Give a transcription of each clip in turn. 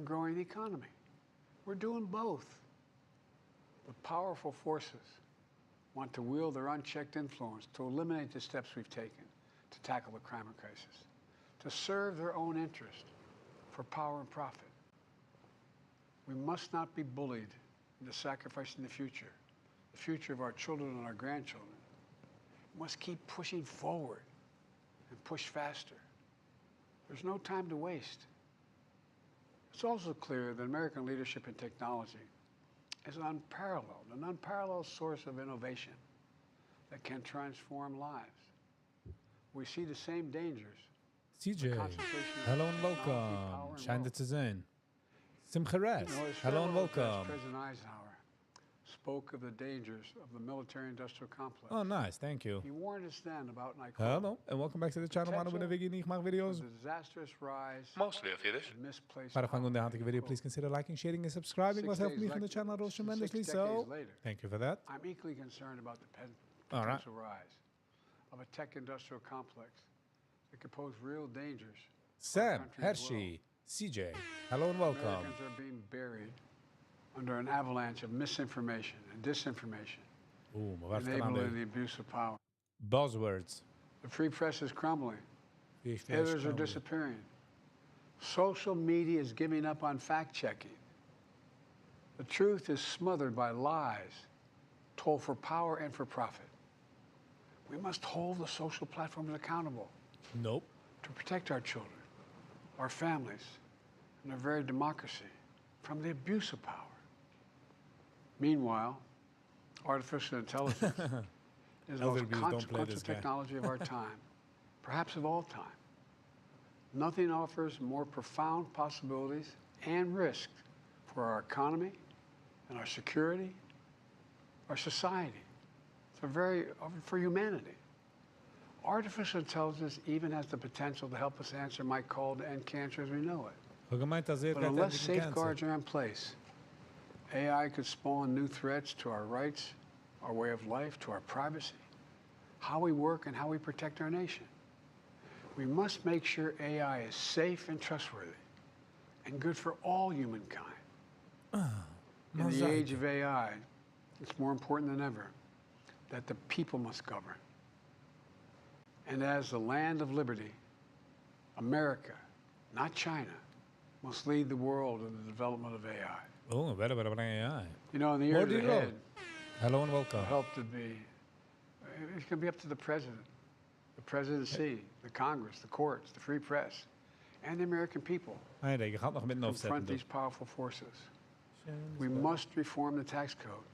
growing the economy. We're doing both. The powerful forces want to wield their unchecked influence to eliminate the steps we've taken to tackle the climate crisis, to serve their own interest for power and profit. We must not be bullied into sacrificing the future of our children and our grandchildren. We must keep pushing forward and push faster. There's no time to waste. It's also clear that American leadership in technology is unparalleled, an unparalleled source of innovation that can transform lives. We see the same dangers. CJ, concentration of hello and technology, welcome. power, and שיין wealth. צו זען. Simcha Rez, As hello and farewell address, welcome. President Eisenhower spoke of the dangers of the military-industrial complex. Oh, nice, thank you. He warned us then about, and I quote, Hello and welcome back to the channel. מיין נאמען איז איך מאך videos. the disastrous rise Mostly אויף אידיש. of misplaced פאר איך פאנג אן די היינטיגע video, Quote. please consider liking, sharing and subscribing. Six וואס העלפט days מיך און די later- channel ארויס tremendously. six So, decades later, thank you for that. I'm equally concerned about the All right. potential rise of a tech industrial complex that could pose real dangers. for our Sam, country as well. Hershey, CJ, hello and welcome. Americans are being buried under an avalanche of misinformation and disinformation, מ'ווארפט enabling אן the abuse of power. Buzzwords. The free press is crumbling. ווי איך Editors are disappearing. Social media is giving up on fact checking. The truth is smothered by lies told for power and for profit. We must hold the social platforms accountable Nope. to protect our children, our families, and our very democracy from the abuse of power. Meanwhile, artificial intelligence is the Elder most abuse, don't play consequential this guy. technology of our time, perhaps of all time. Nothing offers more profound possibilities and risks for our economy and our security, our society, for humanity. Artificial intelligence even has the potential to help us answer my call to end cancer as we know it. איך האב געמיינט, אז ער But גייט unless ענדיגן cancer. safeguards are in place, AI could spawn new threats to our rights, our way of life, to our privacy, how we work, and how we protect our nation. We must make sure AI is safe and trustworthy and good for all humankind. In the age of AI, it's more important than ever that the people must govern. And as the land of liberty, America, not China, must lead the world in the development of AI. Oh, better, better, better AI. In the years More ahead, Hello and welcome. help to be, it's going to be up to the president, the presidency, the Congress, the courts, the free press, and the American people היי, איך האלט נאך מיטן confront אויפסעטן. these powerful forces. We must reform the tax code,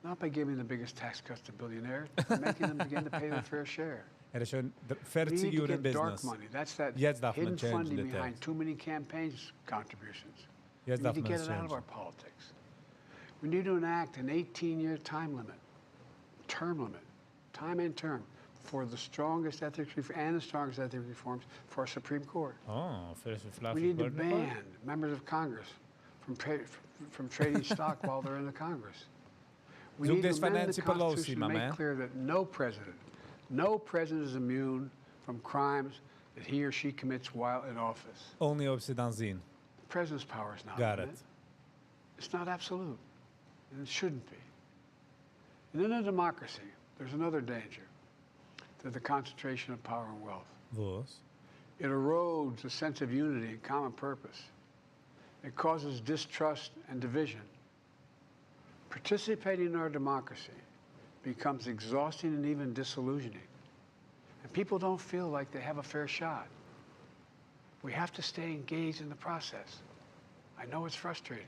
not by giving the biggest tax cuts to billionaires, but making them begin to pay their fair share. ער איז שוין We 40 need to יאר אין get dark business. money. That's that יעצט דארף מען hidden change funding the behind tax. too many campaign contributions. יעצט We דארף need to מען get it out of change. our politics. We need to enact an 18-year time limit, term limit, time and term, for the strongest ethics and the strongest ethics reforms for our Supreme Court. Oh, first We need to ban members of Congress from trading stock while they're in the Congress. We Zoek need to this amend the Nancy Pelosi, Constitution my to make man. clear that no president is immune from crimes that he or she commits while in office. Only אויב זיי דאן זען. The president's power is not Got limited. it. It's not absolute, and it shouldn't be. And in a democracy, there's another danger to the concentration of power and wealth. וואס? It erodes a sense of unity and common purpose. It causes distrust and division. Participating in our democracy becomes exhausting and even disillusioning. And people don't feel like they have a fair shot. We have to stay engaged in the process. I know it's frustrating.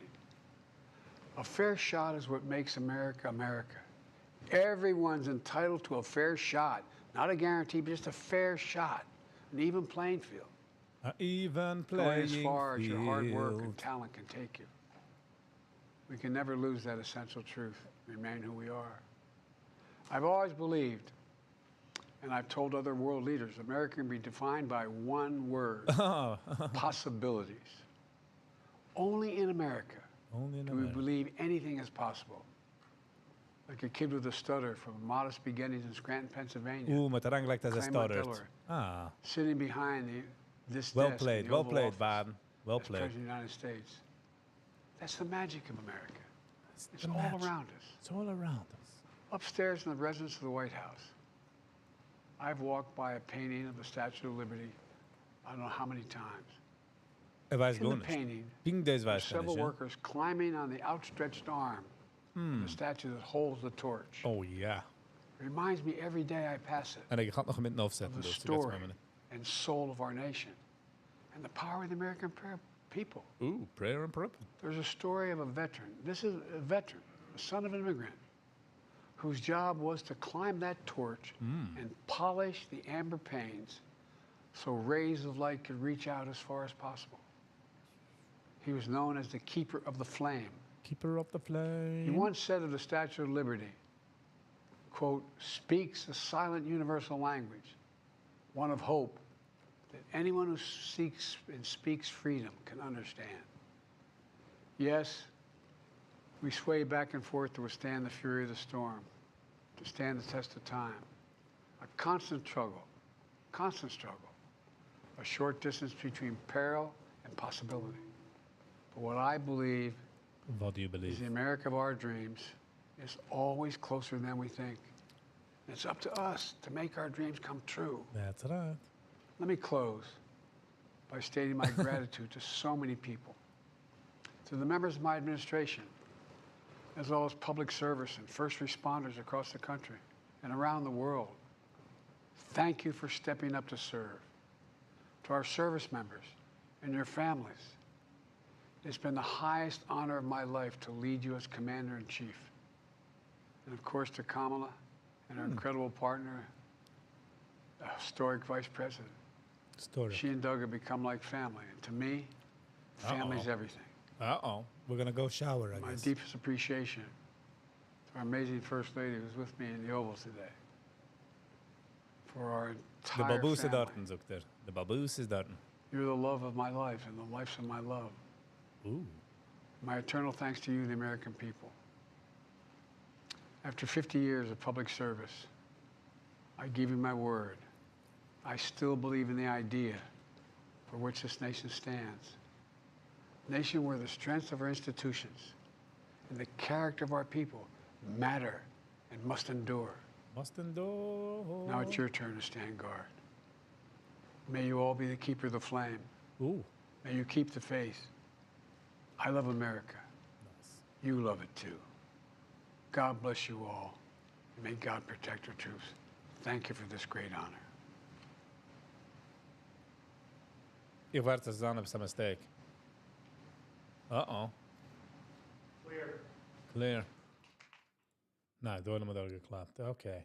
A fair shot is what makes America America. Everyone's entitled to a fair shot, not a guarantee, but just a fair shot, an even playing field. A even Going as playing far as your hard work and field. talent can take you. We can never lose that essential truth, remain who we are. I've always believed, and I've told other world leaders, America can be defined by one word: possibilities. Only in America Only in do we America. believe anything is possible. Like a kid with a stutter from modest beginnings in Scranton, Pennsylvania, מ'האט אריינגעלייגט אז ער Claremont, stuttert. Delaware. Ah, sitting behind this well desk in played, the well Oval played, Office. Biden. Well as played. President of the United States. That's the magic of America. It's It's the all magic. around us. It's all around us. Upstairs in the residence of the White House, I've walked by a painting of the Statue of Liberty I don't know how many times. ער ווייסט In the גארנישט. painting, פונקט דאס there are ווייסט ער several נישט, יא? workers climbing on the outstretched arm of the statue that holds the torch. Oh yeah. It reminds me every day I pass it און ער האלט נאך מיטן אויפסעטן of the דאס. צו געבן story א מינוט. and soul of our nation and the power of the American people. Ooh, prayer and purple. There's a story of a veteran. This is a veteran, the son of an immigrant, whose job was to climb that torch and polish the amber panes so rays of light could reach out as far as possible. He was known as the keeper of the flame. Keeper of the flame. He once said of the Statue of Liberty, quote, speaks a silent universal language, one of hope that anyone who seeks and speaks freedom can understand. Yes, we sway back and forth to withstand the fury of the storm, to stand the test of time. A constant struggle, constant struggle, a short distance between peril and possibility. But what I believe What do you is believe? the America of our dreams is always closer than we think. It's up to us to make our dreams come true. That's right. Let me close by stating my gratitude to so many people, to the members of my administration, as well as public service and first responders across the country and around the world. Thank you for stepping up to serve. To our service members and your families, it's been the highest honor of my life to lead you as Commander in Chief. And of course, to Kamala and her incredible partner, the historic Vice President. Story. She and Doug have become like family. And to me, family's Uh-oh. everything. Uh-oh. We're gonna go shower, I My guess. deepest appreciation to our amazing First Lady who's with me in the Oval today. For our די entire באבוס איז family. דארטן, זאגט ער. די באבוס איז דארטן. You're the love of my life and the lives of my love. Ooh. My eternal thanks to you, the American people. After 50 years of public service, I give you my word. I still believe in the idea for which this nation stands. A nation where the strength of our institutions and the character of our people matter and must endure. Must endure. Now it's your turn to stand guard. May you all be the keeper of the flame. Ooh. May you keep the faith. I love America. Nice. You love it too. God bless you all. And may God protect our troops. Thank you for this great honor. איך ווארט צו זען, אויב ס'איז א mistake. Uh-oh. Clear. Clear. ניין, דא האבן מיר דא געקלאפט. Okay.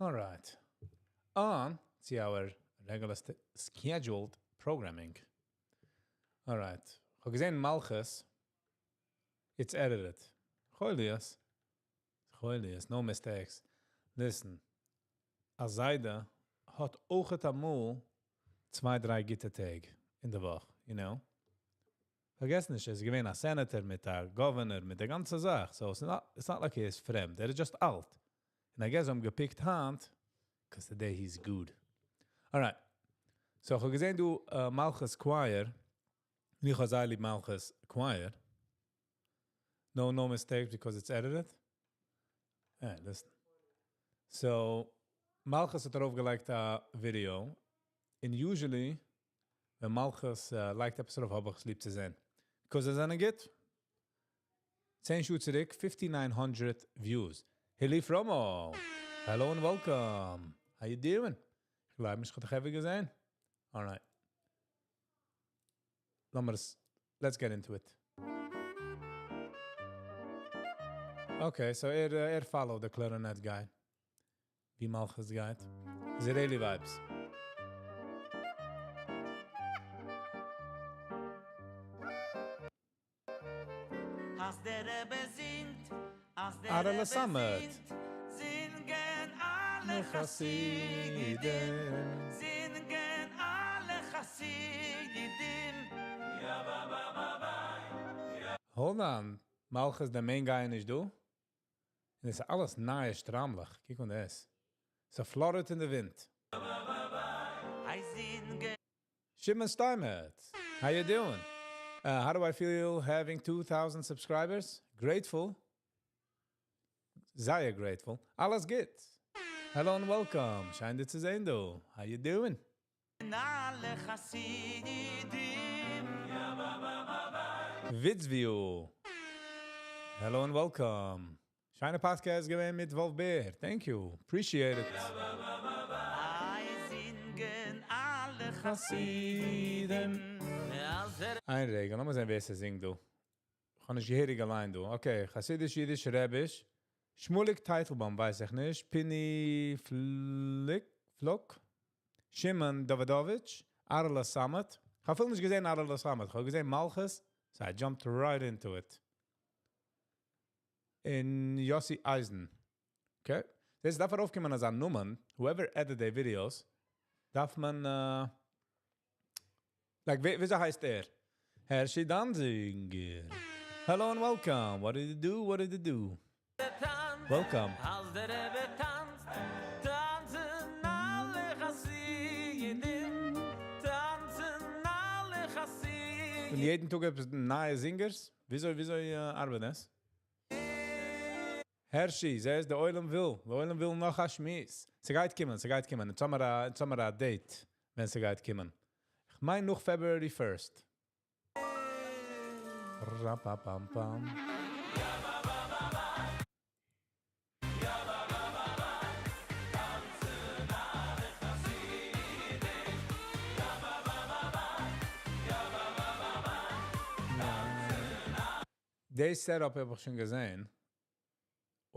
All right. On to our regular scheduled programming. All right. איך האב געזען מלכות. It's edited. חוליאס. חוליאס, no mistakes. Listen. א זיידע האט אויך אמאל צוויי, דריי גוטע טעג אין דער וואך, you know? פארגעס נישט, ער איז געווען א senator מיט א governor, מיט דער גאנצע זאך. So it's not like ער איז פרעמד. ער איז just אלט. And I guess I'm געפיקט היינט, because today he's good. All right. So איך האב געזען דא מלכות Choir. איך האב זייער ליב מלכות Choir. No, no mistake because it's edited. Yeah, listen. So מלכות האט ארויפגעלייגט א video. And usually, ווען מלכות לייגט עפעס ארויף, האב איך עס ליב צו זען. Because זיי זענען גוט. 10 שעה צוריק, 5900 views. Hilly Fromo. Hello and welcome. How you doing? איך גלייב נישט, איך האב דיך ever געזען. All right. לאמיר עס, let's get into it. Okay, so ער follow the clarinet guy. ווי מלכות גייט. Israeli vibes. אז דער רבי זינגט, אז דער אַרעלע רבי סאַמעט. זינגט, זינגען אַלע חסידים, זינגען אַלע חסידים. יא, ba, ba, ba, ba. Hold on. מלכות, דער main guy נישט דא? און עס איז אלעס נייע שטריימלעך. קוק אן דאס. ס'פלאטערט אין די ווינט. Shimon Steinmetz, how you doing? How do I feel having 2,000 subscribers? Grateful. זייער grateful. אלעס גוט. Hello and welcome. שיין דיר צו זען דא. How you doing? אלע חסידים. Vidsview. Hello and welcome. שיינע podcast געווען מיט Wolf Bear. Thank you. Appreciate it. איי זינגען אלע חסידים. איין רגע, לאמיר זען ווער ס'זינגט דא. איך האב נישט געהעריג אליין דא. Okay, חסידיש, אידיש, רביש. Shmulik Teitelbaum ווייס איך נישט. Pini Flick, Flock. Shimon Davidovich. Arla Samet. איך האב נישט געזען Arla Samet. איך האב געזען Malchus. So I jumped right into it. און Yossi Eisen. Okay. דאס דארף ארויפקומען אלס א נאמען. Whoever edit the videos, דארף מען, like, ווי הייסט ער? Hershey Danziger. Hello and welcome. What did you do? What did you do? Welcome. אז דער רבי טאנצט, טאנצן אלע חסידים, טאנצן אלע חסידים. און יעדן טאג עפעס נייע singers? וויאזוי, וויאזוי ארבעט דאס? Hershey, זעסט, דער עולם וויל. דער עולם וויל נאך א שמועס. ס'גייט קומען, ס'גייט קומען. יעצט האבן מיר א, יעצט האבן מיר א date, ווען ס'גייט קומען. איך מיין נאך February 1st. Rapapam-pam. די setup האב איך שוין געזען.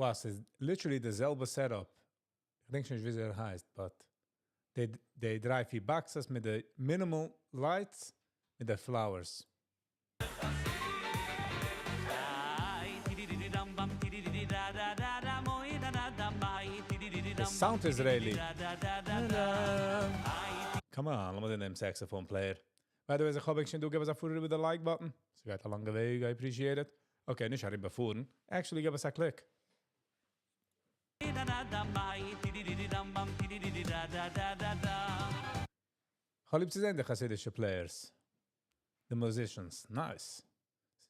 Wow, ס'איז literally די זעלבע setup. איך דענק שוין נישט, ווי ער הייסט, but די דריי, פיר boxes מיט די minimal lights, מיט די flowers. איי, טידידידם-באם, טידידידה-דא-דא-דא, מוי דא-דא-דא-ביי, The sound Israeli. טידידידה-דא-דא-דא. Come on, לאמיר זען דעם saxophone player. By the way, איך האב שוין דא, גיב אונז א פאר איבער די like button. ס'גייט א לאנגע וועג, I appreciate it. Okay, נישט אריבערפארן. Actually, גיב אונז א click. דא-דא-דא-ביי, טידידידם-באם, טידידידה-דא-דא-דא. איך האב ליב צו זען די חסידישע players. The musicians. Nice.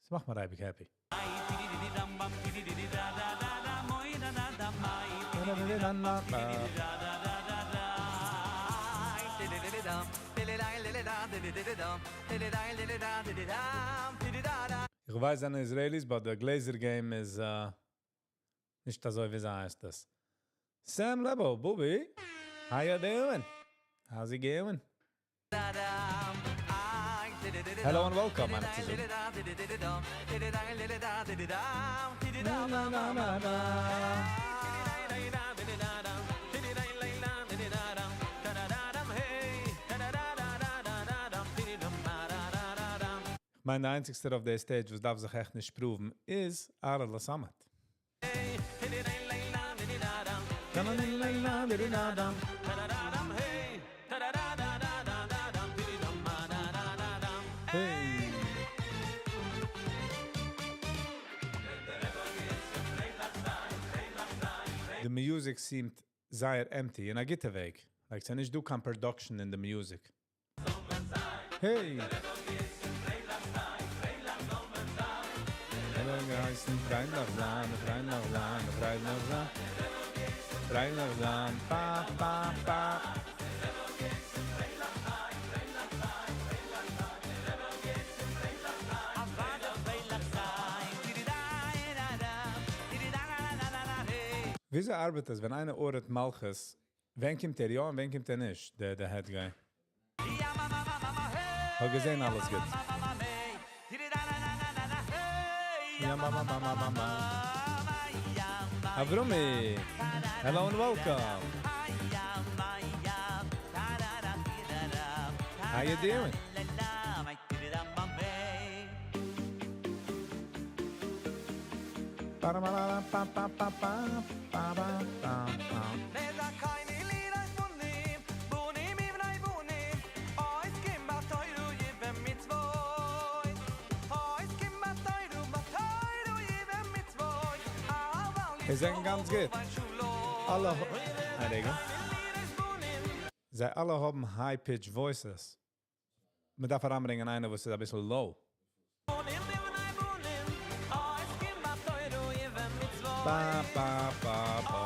דאס מאכט מיר אייביג happy. איי, טידידידם-באם, טידידידה-דא-דא-דא, מוי דא-דא-דא-ביי, טידידידם-באם, טידידידה-דא-דא-דא. איי, טידידידם, טידידיי-לילי-דא, טידידידם, טידידיי-לילי-דא, טידידם, טידידא-דא. איך ווייס זענען Israelis, but the Glazer game איז נישט אזוי ווי הייסט דאס. Sam Lebo, Bubi, how you doing? How's it going? Hello and welcome, מיינע צו זאגן. Na, na, na, na, na. איך מיין, דער איינציגסטער אויף דער stage, וואס דארף זיך עכט נישט prove ן, איז Arle Samet. Hey. The music seemed זייער empty אין א גוטע וועג. Like, ס'איז נישט דא קיין production in the music. Hey! פריילעך זיין, פריילעך זיין, פריילעך זיין. פריילעך זיין, פא, פא, פא. וויאזוי ארבעט עס, ווען איינער order ט מלכות, ווען קומט ער יא און ווען קומט ער נישט, דער head guy? האב געזען אלעס גוט. Ja, ma, ma, ma, ma, ma, ma. Avrumi, hello and welcome. How you doing? Ba ba ba ba ba ba ba ba ba ba. זיי זענען גאנץ גוט. אלע, א רגע. זיי אלע האבן high-pitched voices. מען דארף אריינברענגען איינער, וואס איז א ביסל low. Ba, ba, ba, ba.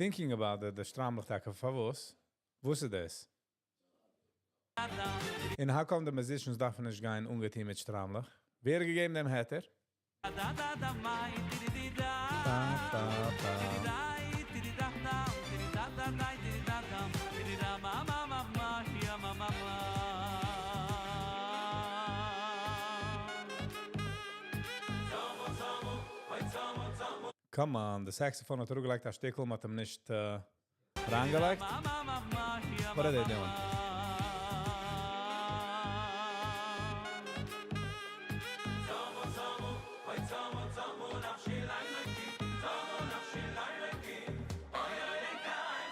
Thinking about it, די שטריימלעך טאקע, פארוואס? וואס איז דאס? און how come the musicians דארפן נישט גיין אנגעטון מיט שטריימלעך? ווער האט געגעבן דעם היתר? Ba, ba, ba. Come on, the saxophone האט אראפגעלייגט א שטיקל, מ'האט אים נישט אריינגעלייגט. What are they doing?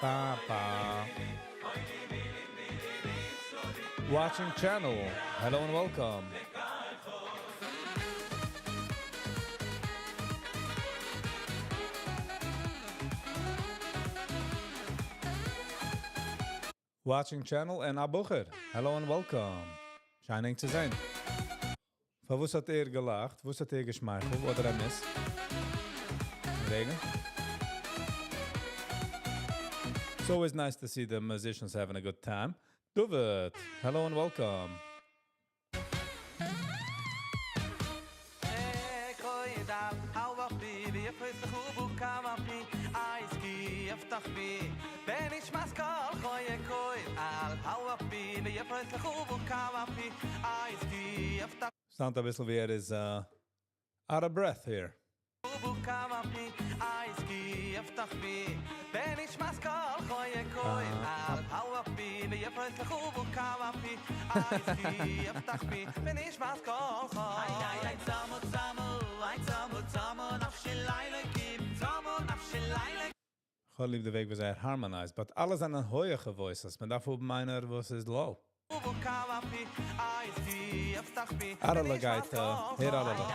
Ba, ba. Watching channel. Hello and welcome. Watching channel and Abucher. Hello and welcome. שיין ענק צו זען. פארוואס האט ער געלאכט? וואס האט ער געשמייכלט? אדער א miss? רעגן? It's always nice to see the musicians having a good time. David, hello and welcome. Sounds א ביסל ווי ער איז out of breath here. איך האב ליב די וועג ווי זיי harmonize, but אלע זענען הויכע voices. מען דארף האבן איינער וואס איז low. אראלע גייט, הער אראלע.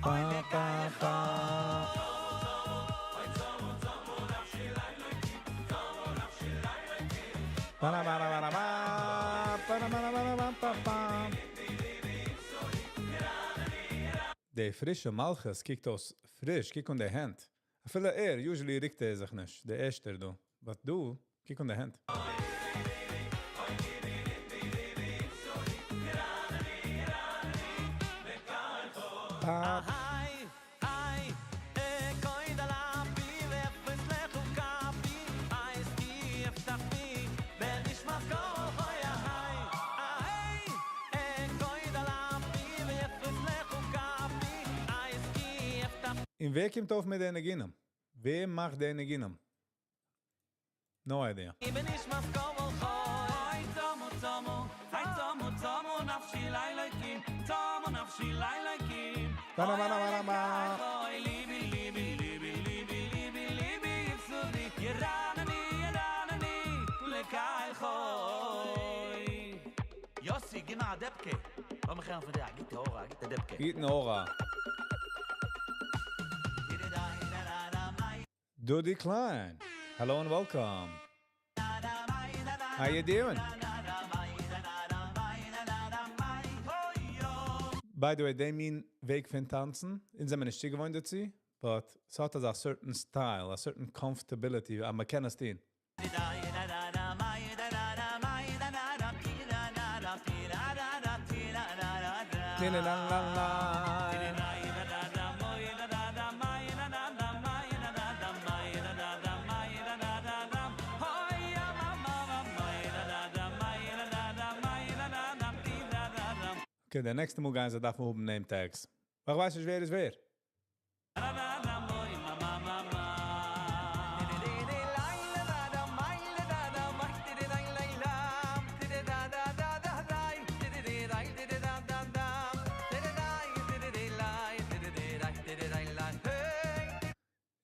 Ba, ba, ba. Ba, ba, ba, ba, ba, ba, ba, ba, ba, ba, ba, ba. די פרישע מלכות קוקט אויס פריש, קוק אן די הענט. אפילו ער, usually רוקט ער זיך נישט, דער ערשטער דא. But דא, קוק אן די הענט. Pa. און ווער קומט אויף מיט די ניגונים? ווער מאכט די ניגונים? No idea. Ba, ba, ba, ba, ba. יוסי, גיב מיר א דעבקע. לאמיך הערן פון דיר, א גוטע הורא, א גוטע דעבקע. גוטן הורא. Dudi Klein. Hello and welcome. How you doing? By the way, they מין וועג פון טאנצן, אונז זעמיר נישט צוגעוואוינט דערצו, but ס'האט a certain style, a certain comfortability, אז מ'קען עס טון. La, la, la. Okay, the next מאל גייען זיי דארפן האבן name tags. ווער ווייסט נישט, ווער איז ווער?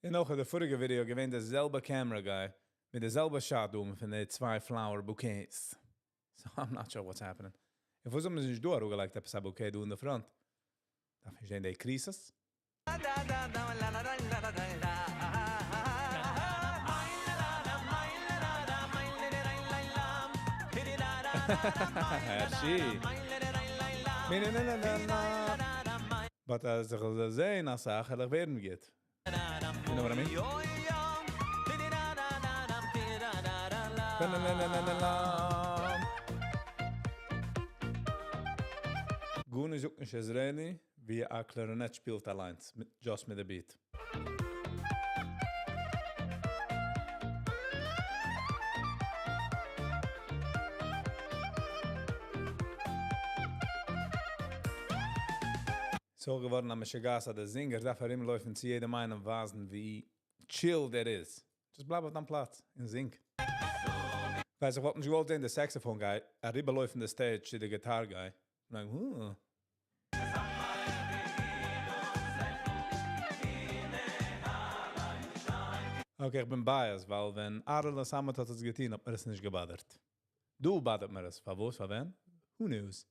און נאך די פאריגע video געווען די זעלבע camera guy מיט די זעלבע shot דא פון די צוויי flower bouquets. So I'm not sure what's happening. און וואס האבן זיי נישט דא אראפגעלייגט עפעס א bouquet דא אין די front? דארף נישט זען די creases? Hershey. But אז איך זאל זען א סאך, וועל איך ווערן גוט. You know what I mean? גארנישט זאגט נישט Israeli, ווי א clarinet שפילט אליינס, מיט just מיט די beat. ס'איז געווארן א משוגעת אז דער singer דארף ארומלויפן צו יעדעם איינעם ווייזן ווי chill דער איז. Just בלייב אויף דיין פלאץ און זינג. ווייס איך וואלט נישט געוואלט זען די saxophone guy אריבערלויפן די stage צו די guitar guy. Like, hmm. Okay, איך בין biased, ווייל ווען אהרן סאמעט האט עס געטון, האט מיר עס נישט גע bother ט. דא bother ט מיר עס. פארוואס? פאר ווען? Who knows?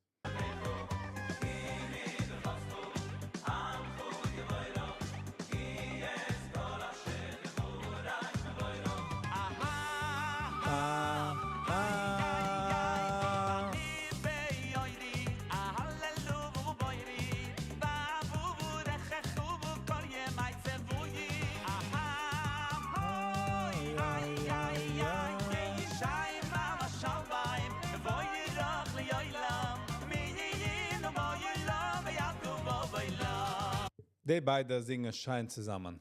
די ביידע זינגען שיין צוזאמען.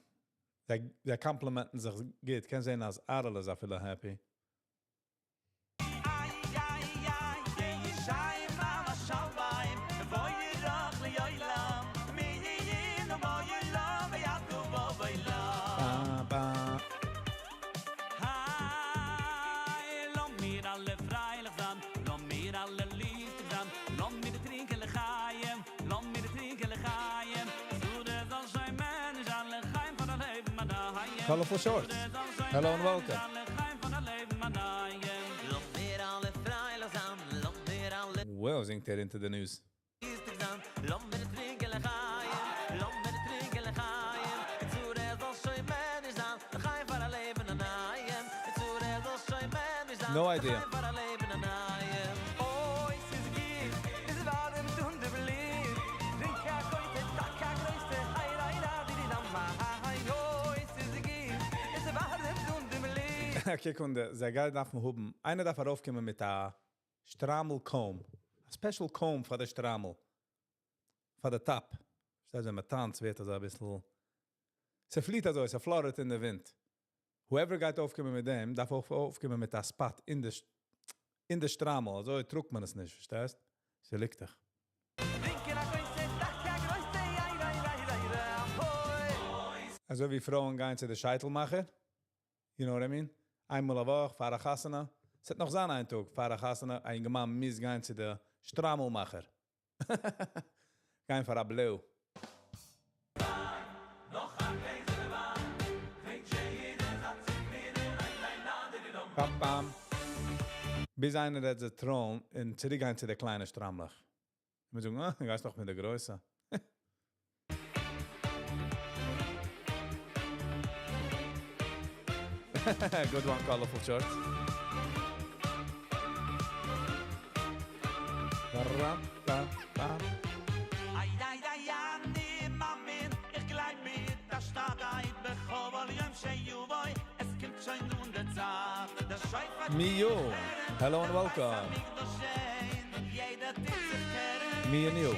זיי, זיי complement ן זיך גוט. קען זען אז אהרן איז אפילו happy. Ba, ba. היי, לאמיר אלע פריילעך זיין, לאמיר אלע ליכטיג זיין, לאמיר טרינקען לחיים, לאמיר טרינקען לחיים. סעודה זאל שוין מער נישט זיין, לחיים פאר א לעבן א נייעם. Colorful shorts. Hello and welcome. לחיים פאר א לעבן א נייעם. לאמיר אלע פריילעך זיין, לאמיר אלע Well, זינגט ער into the news. ליכטיג זיין, לאמיר טרינקען לחיים, לאמיר טרינקען לחיים. סעודה זאל שוין מער נישט זיין, לחיים פאר א לעבן א נייעם. סעודה זאל שוין מער נישט זיין, No idea. לחיים פאר א לעבן א נייעם. אוי, ס'איז גוט, עס ווארעמט אן די בלוט. טרינק א גרויסע, טאק א גרויסע, היי, ריי, רא, די, די, דאם, היי, אוי, ס'איז גוט, עס ווארעמט אן די בלוט. Okay, קונדע, זיי גייט דארפן האבן. איינער דארף ארויפקומען מיט א שטריימל comb. א special comb פאר די שטריימל. פאר די top. שטייט ווען מען טאנצט, ווערט דאס א ביסל. ס'פליט אזוי, ס'פלאטערט אין די ווינט. Whoever גייט אויפקומען מיט דעם, דארף אויך אויפקומען מיט א spot אין די שטריימל. אזוי טראגט מען עס נישט, פארשטייסט? ס'ליגט דאך. טרינקען א גרויסע, טאק א גרויסע, היי, ריי, ריי, ריי, ריי, אוי. אזוי ווי פרויען גייען צו די שייטל-מאכער. You know what I mean? איינמאל א וואך, פאר א חתונה. ס'וועט נאך זיין איין טאג, פאר א חתונה, א יונגערמאן מוז גיין צו די שטריימל-מאכער. גיין פאר א blow. Bam, bam. ביז איינער וועט זיך טרויען און צוריקגיין צו די קליינע שטריימלעך. מיר זאגן, אה, גייסט דאך מיט די גרויסע. Good one, colorful shorts. Ba, ba, ba. איי, איי, איי, אני מאמין, איך גלייב מיט דער שטארקייט בכל יום שיבוא, עס קומט שוין אן די צייט, דער שופר Mio. Hello and welcome. יעדער טוט זיך קערן. Me and you.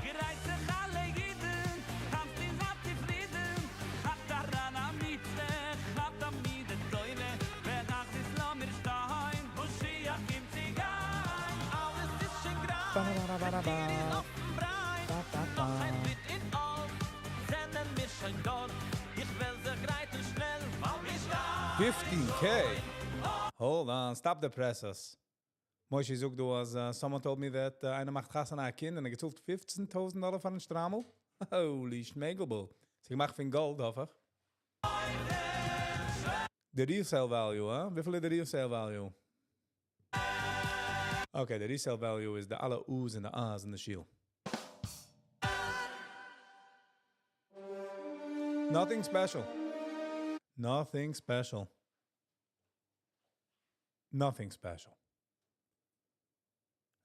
גרייט זיך אלע יידן, טאנצט און זייט צופרידן. כאפט אריין א מצוה, כאפט א מידה טובה. באחדות לאמיר שטיין, משיח קומט צו גיין. אלעס איז שוין גרייט, Ba, ba, ba, ba, די טיר איז ba. אפן ברייט. Ba, ba, נאך ba. איין טריט און אט זענען מיר שוין דארט. איך וועל זיך גרייטן שנעל, ווייל מיר שטייען 15K. Hold on, stop the presses. Moshe זאגט דא, אז someone told me that איינער מאכט חתונה א קינד און ער געצאלט 15.000 דאלאר פאר א שטריימל. Holy schmegelbull. ס'איז געמאכט פון גאלד, האף איך. The resale value, huh? וויפיל איז די resale value? Okay, the resale value איז די אלע oohs און די ahs אין די שול. Nothing special. Nothing special. Nothing special.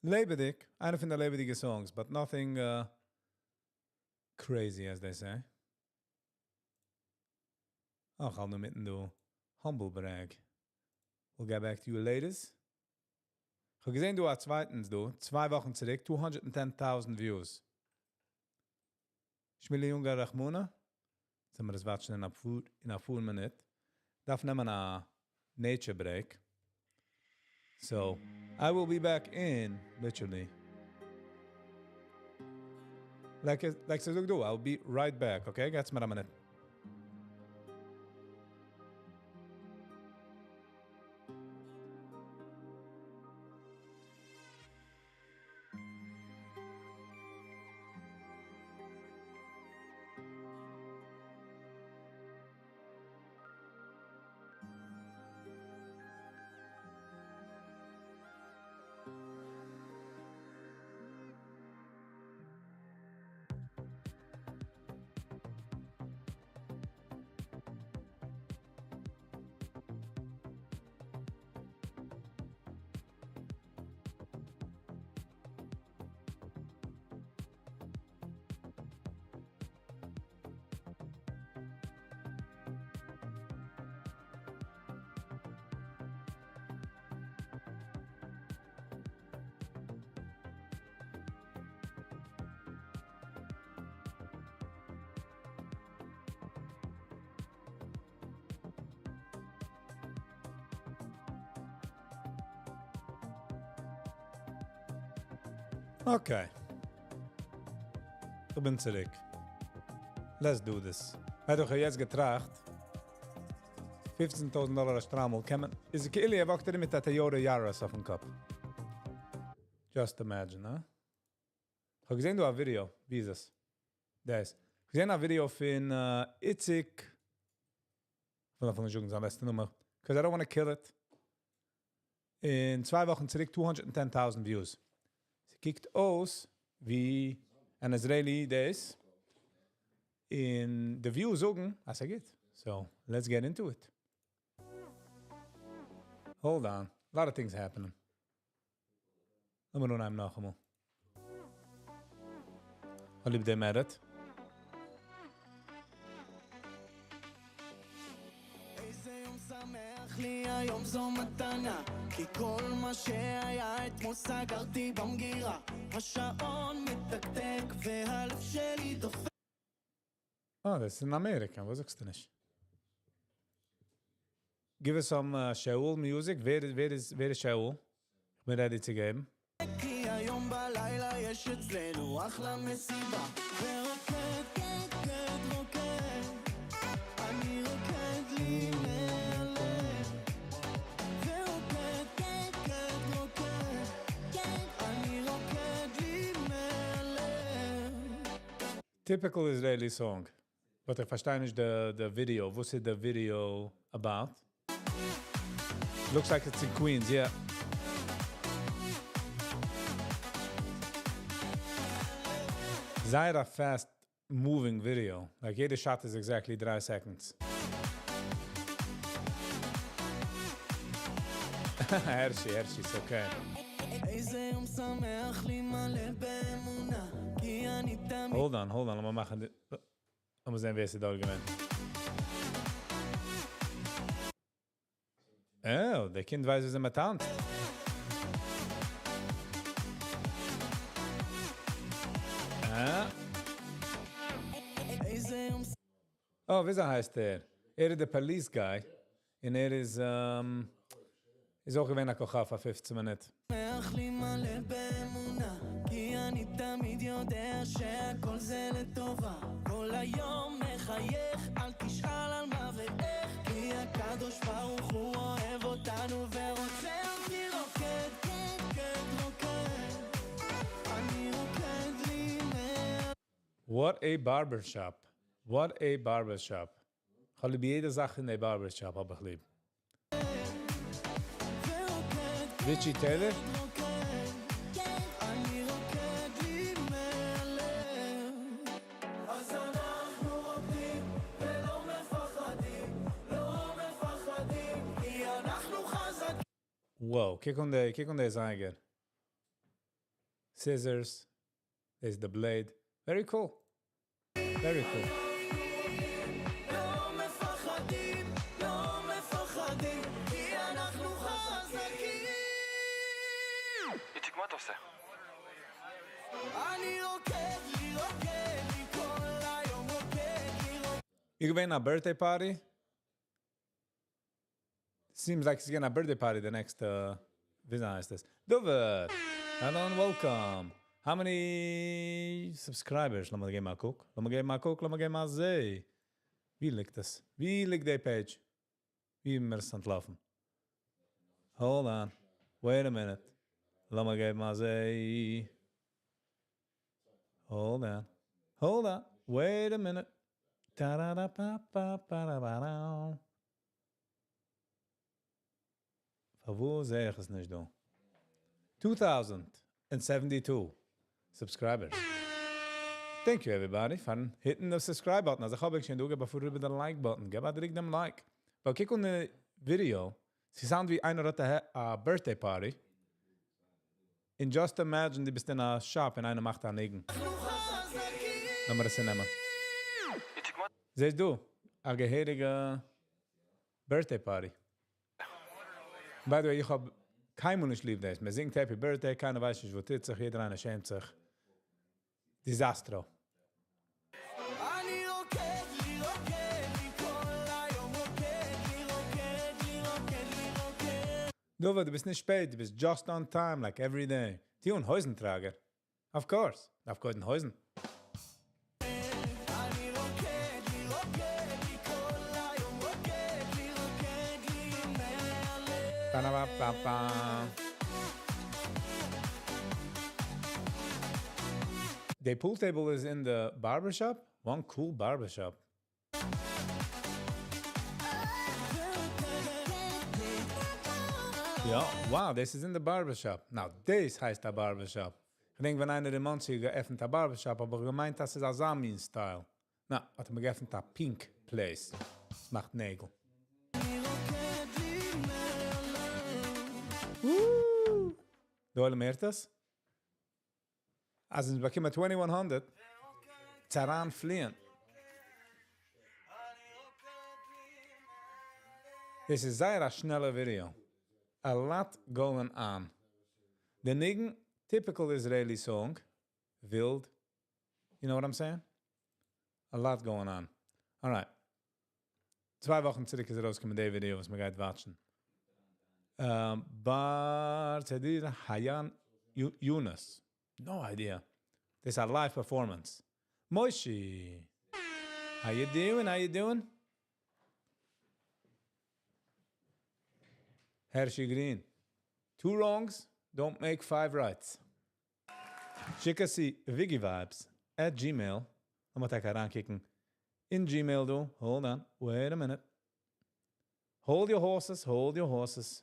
לעבעדיג, איינע פון די לעבעדיגע songs, but nothing crazy, as they say. אך, האלט אינמיטן דא. Humble brag. We'll get back to you later. איך האב געזען דא א צווייטנס דא, 2 וואכן צוריק, 210,000 views. שמילי יונגער רחמנא. זאלן מיר דאס watch ן אין א פאר מינוט. דארף נעמען א nature break. So, I will be back in, literally. Like זאג דו, I'll be right back, okay? געבטס מיר א מינוט. Okay. איך בין צוריק. Let's do this. האב איך יעצט געטראכט. 15.000 דאלאר א שטריימל. קען מען, איז כאילו ער walk ט מיט א Toyota Yaris אויפן קאפ. Just imagine, huh? איך האב געזען דא א ווידעא. ווי איז עס? דאס. איך האב געזען א ווידעא פון איציק. פון זאגן זיין לעצטע נומער. Because I don't want to kill it. אין 2 וואכן צוריק 210,000 views. ס'קוקט אויס ווי אן Israeli דאס. און די views זאגן, אז ער גייט. So, let's get into it. Hold on. A lot of things happening. לאמיר אנהייבן נאכאמאל. איך ליב דעם edit. איזה יום שמח לי היום, זו מתנה, כי כל מה שהיה אתמול סגרתי במגירה. השעון מתקתק והלב שלי דופק. Oh, דאס איז אין אמעריקע. וואס זאגסטו נישט? Give us some Shaul music. ווער איז Shaul? איך בין ready צו געבן. כי היום בלילה יש אצלנו אחלה מסיבה. ורוקד, כן, כן, רוקד, אני רוקד לי מהלב. ורוקד, כן, כן, רוקד, אני רוקד לי מהלב. Typical Israeli song. But איך פארשטיי נישט the video. וואס איז the video about? Looks like it's in Queens, yeah. זייער א fast moving video. Like יעדע shot is exactly 3 seconds. Hershey, Hershey, it's okay. איזה יום שמח לי, מלא באמונה, כי אני תמיד Hold on, hold on. לאמיר מאכן. לאמיר זען, ווער איז דא געווען. Oh, דער קינד ווייסט, ווי מען טאנצט. Ah. איזה יום Oh, ווי הייסט ער? ער איז דער police guy. און ער איז אויך געווען א כוכב פאר 15 מינוט. שמח לי, מלא באמונה, כי אני תמיד יודע שהכל זה לטובה. כל היום מחייך, אל תשאל על מה ואיך, כי הקדוש ברוך הוא אוהב אותנו ורוצה אותי רוקד, כן, כן, רוקד, אני רוקד לי מה What a barber shop. What a barber shop. כ'האב ליב יעדע זאך אין די barber shop האב איך ליב. Richie Taylor? אני רוקד לי מהלב. אז אנחנו רוקדים ולא מפחדים, לא מפחדים, כי אנחנו חזקים. Whoa, קוק אן די זייגער. Scissors. There's the blade. Very cool. Very cool. לא מפחדים, לא מפחדים, כי אנחנו חזקים. איציק, מה אתה עושה? אני רוקד לי, רוקד לי, כל היום רוקד לי, רוקד. You געווען א birthday party? Seems like he's getting a birthday party the next, ווי הייסט עס? David! Hello and welcome. How many subscribers? לאמיר געבן א קוק. לאמיר געבן א קוק, לאמיר געבן א זע. ווי ליגט עס? ווי ליגט די page? ווי מיר עס אנטלויפן? Hold on. Wait a minute. לאמיר געבן א זע. Hold on. Hold on. Wait a minute. Ta-da-da-pa-pa-pa-da-ba-da. וואו זע איך עס נישט דא? 2072 subscribers. Thank you everybody for hitting the subscribe button. אז איך האב שוין דא געבן איבער דעם like button. געב א דריק דעם like. אבער קוק אן די video. ס'sound ווי איינער האט א birthday party. And just imagine, דו ביסט אין א shop און איינער מאכט א ניגון. לאמיר עס נעמען. איציק, מה זעסט דו, א געהעריגע birthday party. By the way, איך האב קיינמאל נישט ליב דאס. מען זינגט Happy Birthday, קיינער ווייסט נישט, וואס טוט זיך, יעדער איינער שעמט זיך. Disastro. אני רוקד לי, רוקד לי, כל היום רוקד לי, רוקד לי, רוקד לי, רוקד. Dova, דו ביסט נישט שפעט, דו ביסט just on time, like every day. טו אן הויזנטראגער. Of course. דארף קודם הויזן. אני רוקד לי, רוקד לי, כל היום רוקד לי, רוקד לי מהלב. Ba-da-ba-ba-ba. The pool table is in the barber shop? One cool barber shop. Yeah, wow, this is in the barber shop. Now, דאס הייסט א barber shop. איך דענק, ווען איינער אין מאנסי געעפנט א barber shop, האב איך געמיינט, דאס איז אזא מין style. נא, האט ער געעפנט א pink place. עס מאכט נעגל. רוקד לי מהלב. דו אלע הערט דאס? אז אונז באקומען 2100, צאראן פליען. דאס איז זייער א שנעלע video. A lot going on. The ניגון, typical Israeli song, ווילד. You know what I'm saying? A lot going on. All right. צוויי וואכן צוריק איז ארויסגעקומען די video, וואס מען גייט watchן. Bar Tzedir Hayan Yunus. No idea. This is a live performance. Moishi. How you doing? How you doing? Hershey Green. Two wrongs don't make five rights. שיק Viggy Vibes at Gmail. לאמיר טאקע אריינקוקן. אין Gmail דא. Hold on. Wait a minute. Hold your horses. Hold your horses.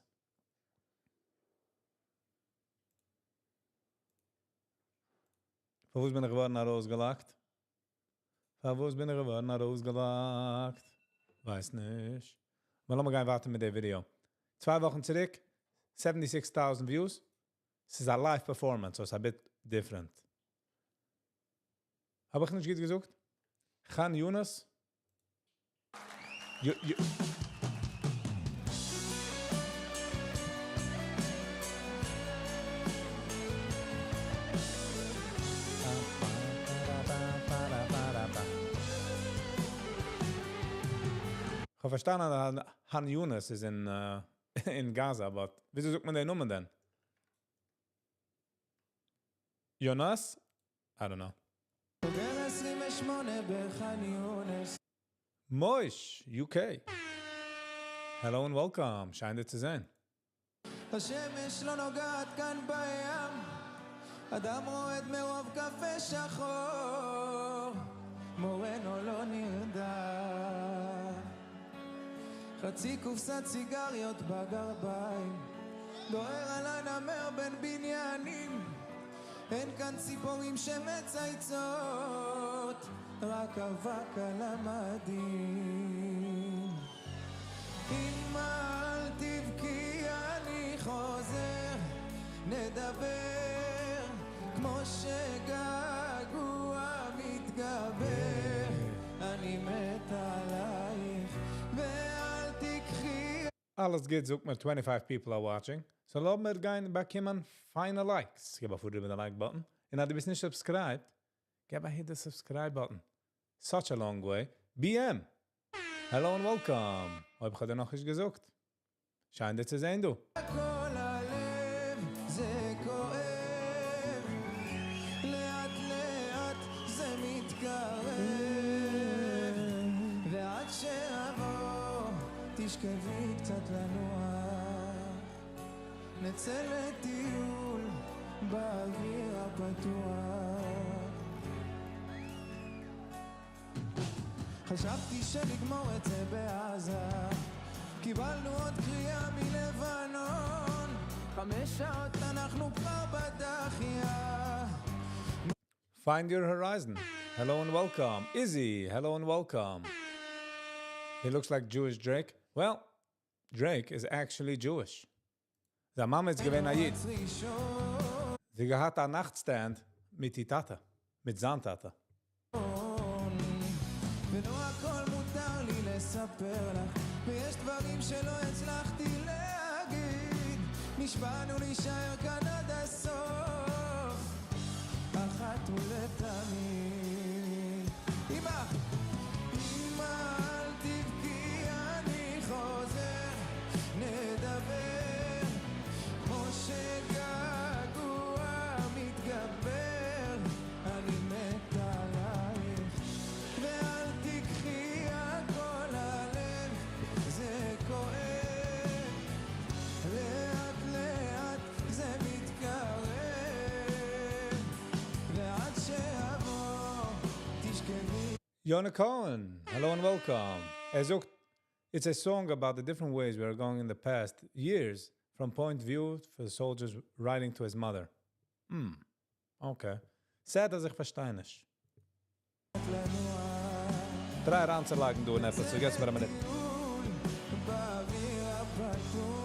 פארוואס בין איך געווארן ארויסגעלאגט? פארוואס בין איך געווארן ארויסגעלאגט? ווייס נישט. אבער לאמיר גיין ווייטער מיט דער video. צוויי וואכן צוריק, 76,000 views. ס'איז א live performance, so it's a bit different. האב איך נישט גוט געזאגט? Khan Yunus? You. איך האב פארשטאנען, אז Han Yunus איז אין Gaza, but וויאזוי זאגט מען דעם נאמען דען? Jonas? I don't know. בוגר 28 בח'אן יונס. Moish, UK. Hello and welcome. שיין דיך צו זען. השמש לא נוגעת כאן בים, אדם רועד מרוב קפה שחור. מורנו לא נרדם. חצי קופסת סיגריות בגרביים, דוהר על הנמר בין בניינים. אין כאן ציפורים שמצייצות, רק אבק על המדים. אמא אל תבכי אני חוזר, נדבר כמו שגעגוע מתגבר. אני מת עלייך ואל תיקחי אלעס גוט, זאגט מיר 25 people are watching. So לאמיר גיין באקומען פיינע likes. גיב א פוט איבער די like button. און אז דו ביסט נישט subscribed, גיב א hit the subscribe button. Such a long way. BM! Hello and welcome. אויב איך האב דיר נאכנישט געזאגט. שיין דיר צו זען דא. כל הלב זה כואב, לאט לאט זה מתקרב, ועד שאבוא תשכבי קצת לנוח, נצא לטיול באוויר הפתוח. חשבתי שנגמור את זה בעזה, קיבלנו עוד קריאה מלבנון, 5 שעות אנחנו כבר בדחייה. Find your horizon. Hello and welcome. Izzy, hello and welcome. He looks like Jewish Drake. Well, Drake is actually Jewish. זיין מאמע איז געווען א איד. זי געהאט א night stand מיט די טאטע. מיט זיין טאטע. ולא הכל מותר לי לספר לך, ויש דברים שלא הצלחתי להגיד. נשבענו להישאר כאן עד הסוף, אחת ולתמיד. אמא! אמא אל תבכי אני חוזר, נדבר כמו שגעגוע מתגבר. אני מת עלייך ואל תיקחי הכל ללב, זה כואב, לאט לאט זה מתקרב, ועד שאבוא תשכבי Yona Cohen, hello and welcome. ער זאגט, it's a song about the different ways we are going in the past years from point of view for the soldiers writing to his mother. Okay. Sad אז איך פארשטיי נישט. Try אריינצולייגן דא אין עפעס, so guess what a minute. באוויר הפתוח.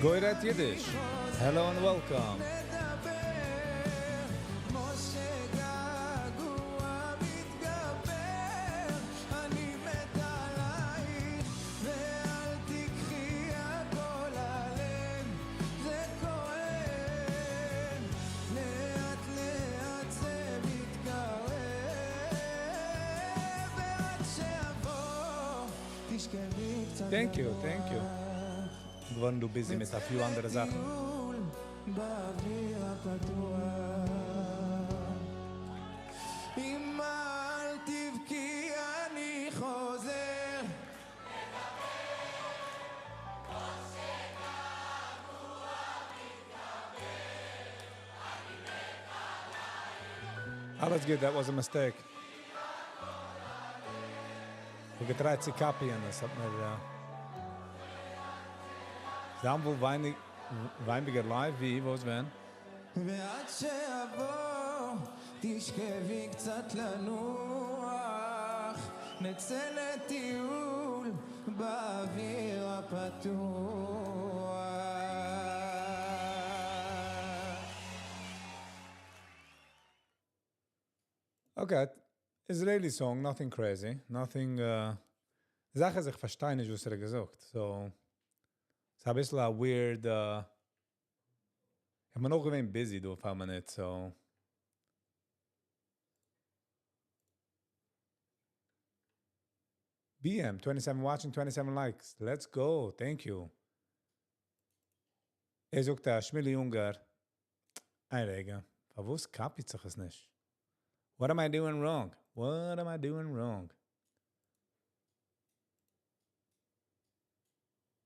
Goyret Yiddish. Hello and welcome. נדבר כמו שגעגוע מתגבר. אני מת עלייך ואל תיקחי הכל ללב, זה כואב, לאט לאט זה מתקרב, ועד שאבוא תשכבי קצת Thank you, thank you. געווארן דא busy מיט a few אנדערע זאכן. טיול באוויר הפתוח. אמא אל תבכי אני חוזר, אלעס גוט, that was a mistake. איך האב גע try ט צו copy ען, דאס האט מיר... זאנוויל וויינבערגער live, ווי, וואס, ווען? ועד שאבוא תשכבי קצת לנוח, נצא לטיול באוויר הפתוח. Okay, Israeli song, nothing crazy, nothing... זאך איז, איך פארשטיי נישט, וואס ער האט געזאגט. So, ס'איז א ביסל א weird... איך בין אויך געווען busy דא פאר מינוט, so... BM, 27 watching, 27 likes. Let's go, thank you. ער זאגט א שמילי אונגאר. איין רגע, פארוואס copy ט זיך עס נישט? What am I doing wrong? What am I doing wrong?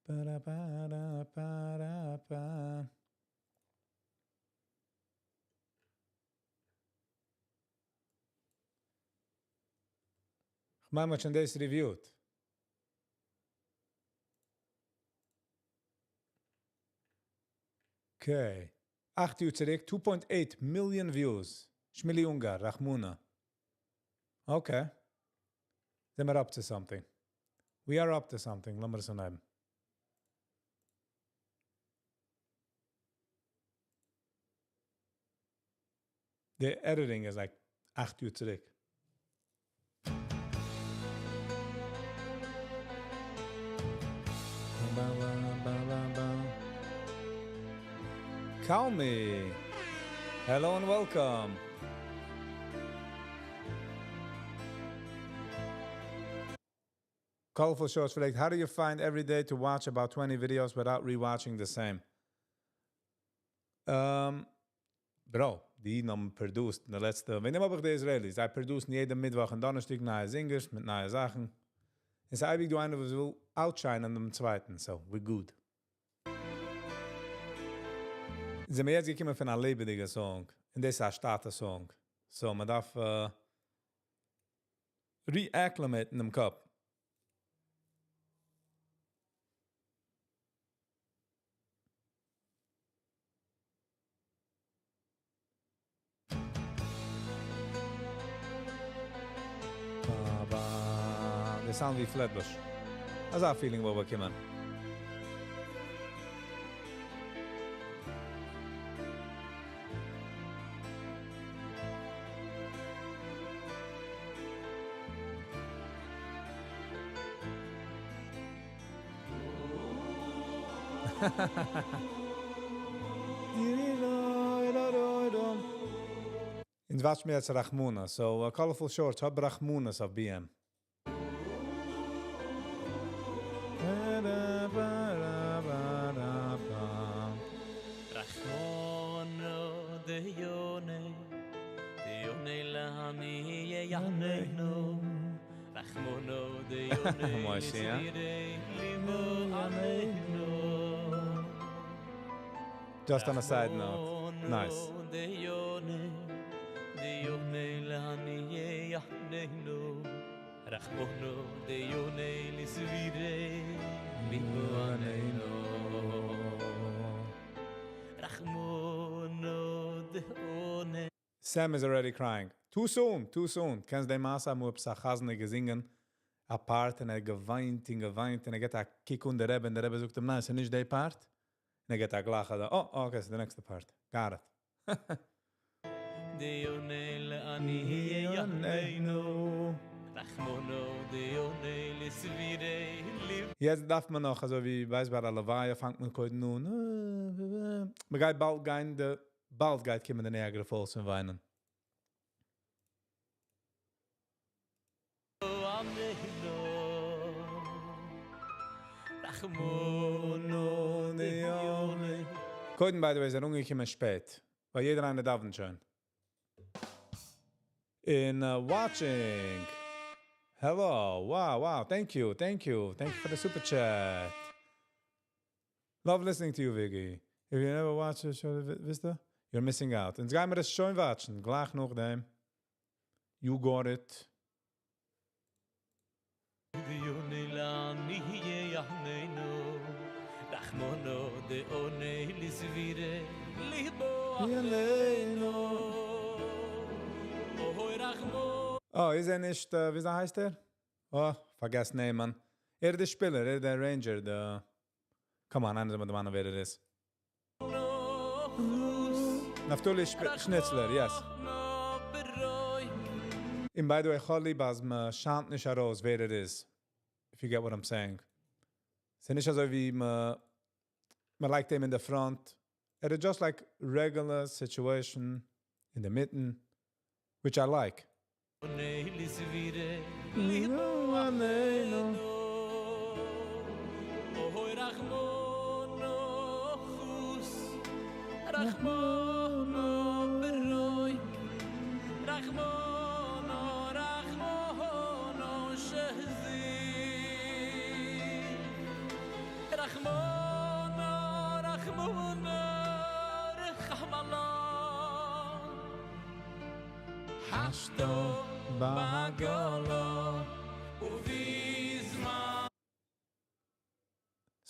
Ba-da-ba-da-ba-da-ba. כ'מיין מ'האט שוין דאס review ט. Okay. אכט יאר צוריק, 2.8 million views. שמילי אונגאר, רחמנא. Okay. זעמיר up to something. We are up to something. לאמיר עס אנהייבן. די editing איז like אכט יאר צוריק. Call me. Hello and welcome. Colorful Shorts פרעגט, how do you find every day to watch about 20 videos without rewatching the same? Bro, די אידן האבן produced אין די לעצטע, ווען האב איך די Israelis, זיי produce ן יעדע מיטוואך און דאנערשטאג נייע singers מיט נייע זאכן. עס איז אייביג דא איינער וואס וויל outshine דעם צווייטן, so we're good. זענען מיר יעצט געקומען פון א לעבעדיגע song, און דאס איז א שטאטע song. So מען דארף re-acclimate דעם קאפ. אבער דאס sound ווי Flatbush. אזא feeling וואו מיר קומען. אונז watch מיר יעצט רחמנא, so Colorful Shorts, האב רחמנות אויף BM. רחמנא דיונה, דיונה לעניי יענינו. רחמנא דיונה לסבירי ליבו ענינו. Just on a side note. Nice. דיונה, דיונה לעניי יענינו. רחמנא דיונה לסבירי ליבו ענינו. רחמנא דיונה. Sam is already crying. Too soon, too soon. קענסט די מעשה אמאל עפעס א חזן געזינגען א part און ער געוויינט און געוויינט און ער געט א קוק אן דער רבי און דער רבי זאגט אים ניין, ס'איז נישט די part. און ער געט א גלייך אזא, oh, okay, ס'איז די נעקסטע part. Got it. דיונה לעניי יענינו. רחמנא דיונה לסבירי ליב. יעצט דארף מען נאך, אזוי ווי ווייסט ביי א לוויה פאנגט מען קודם אן, מען גייט באלד גיין, די, באלד גייט קומען די Niagara Falls און וויינען. רחמנא דיונה. קודם, by the way, איז ער אנגעקומען שפעט, ווייל יעדער איינער דאווענט שוין. In watching. Hello. Wow, wow. Thank you. Thank you. Thank you for the super chat. Love listening to you, Viggy. If you never watch the show, Vista, you're missing out. אונז גיימיר עס שוין watch ן. גלייך נאכדעם. You got it. דיונה לעניי יענינו. רחמנא דעונה לסבירי ליבו ענינו. אוי רחמנא. Oh, איז ער נישט, ווי הייסט ער? Oh, פארגעסן נעמען. ער איז דער שפילער, ער איז דער arranger, דער... Come on, איינער זאל מיר דערמאנען ווער ער איז. Naftuli Schnitzler, yes. און by the way, איך האב ליב, אז מען שיינט נישט ארויס, ווער ער איז. If you get what I'm saying. ס'איז נישט אזוי ווי מען לייגט אים אין די front. ער איז just like regular situation אין די מיטן, which I like.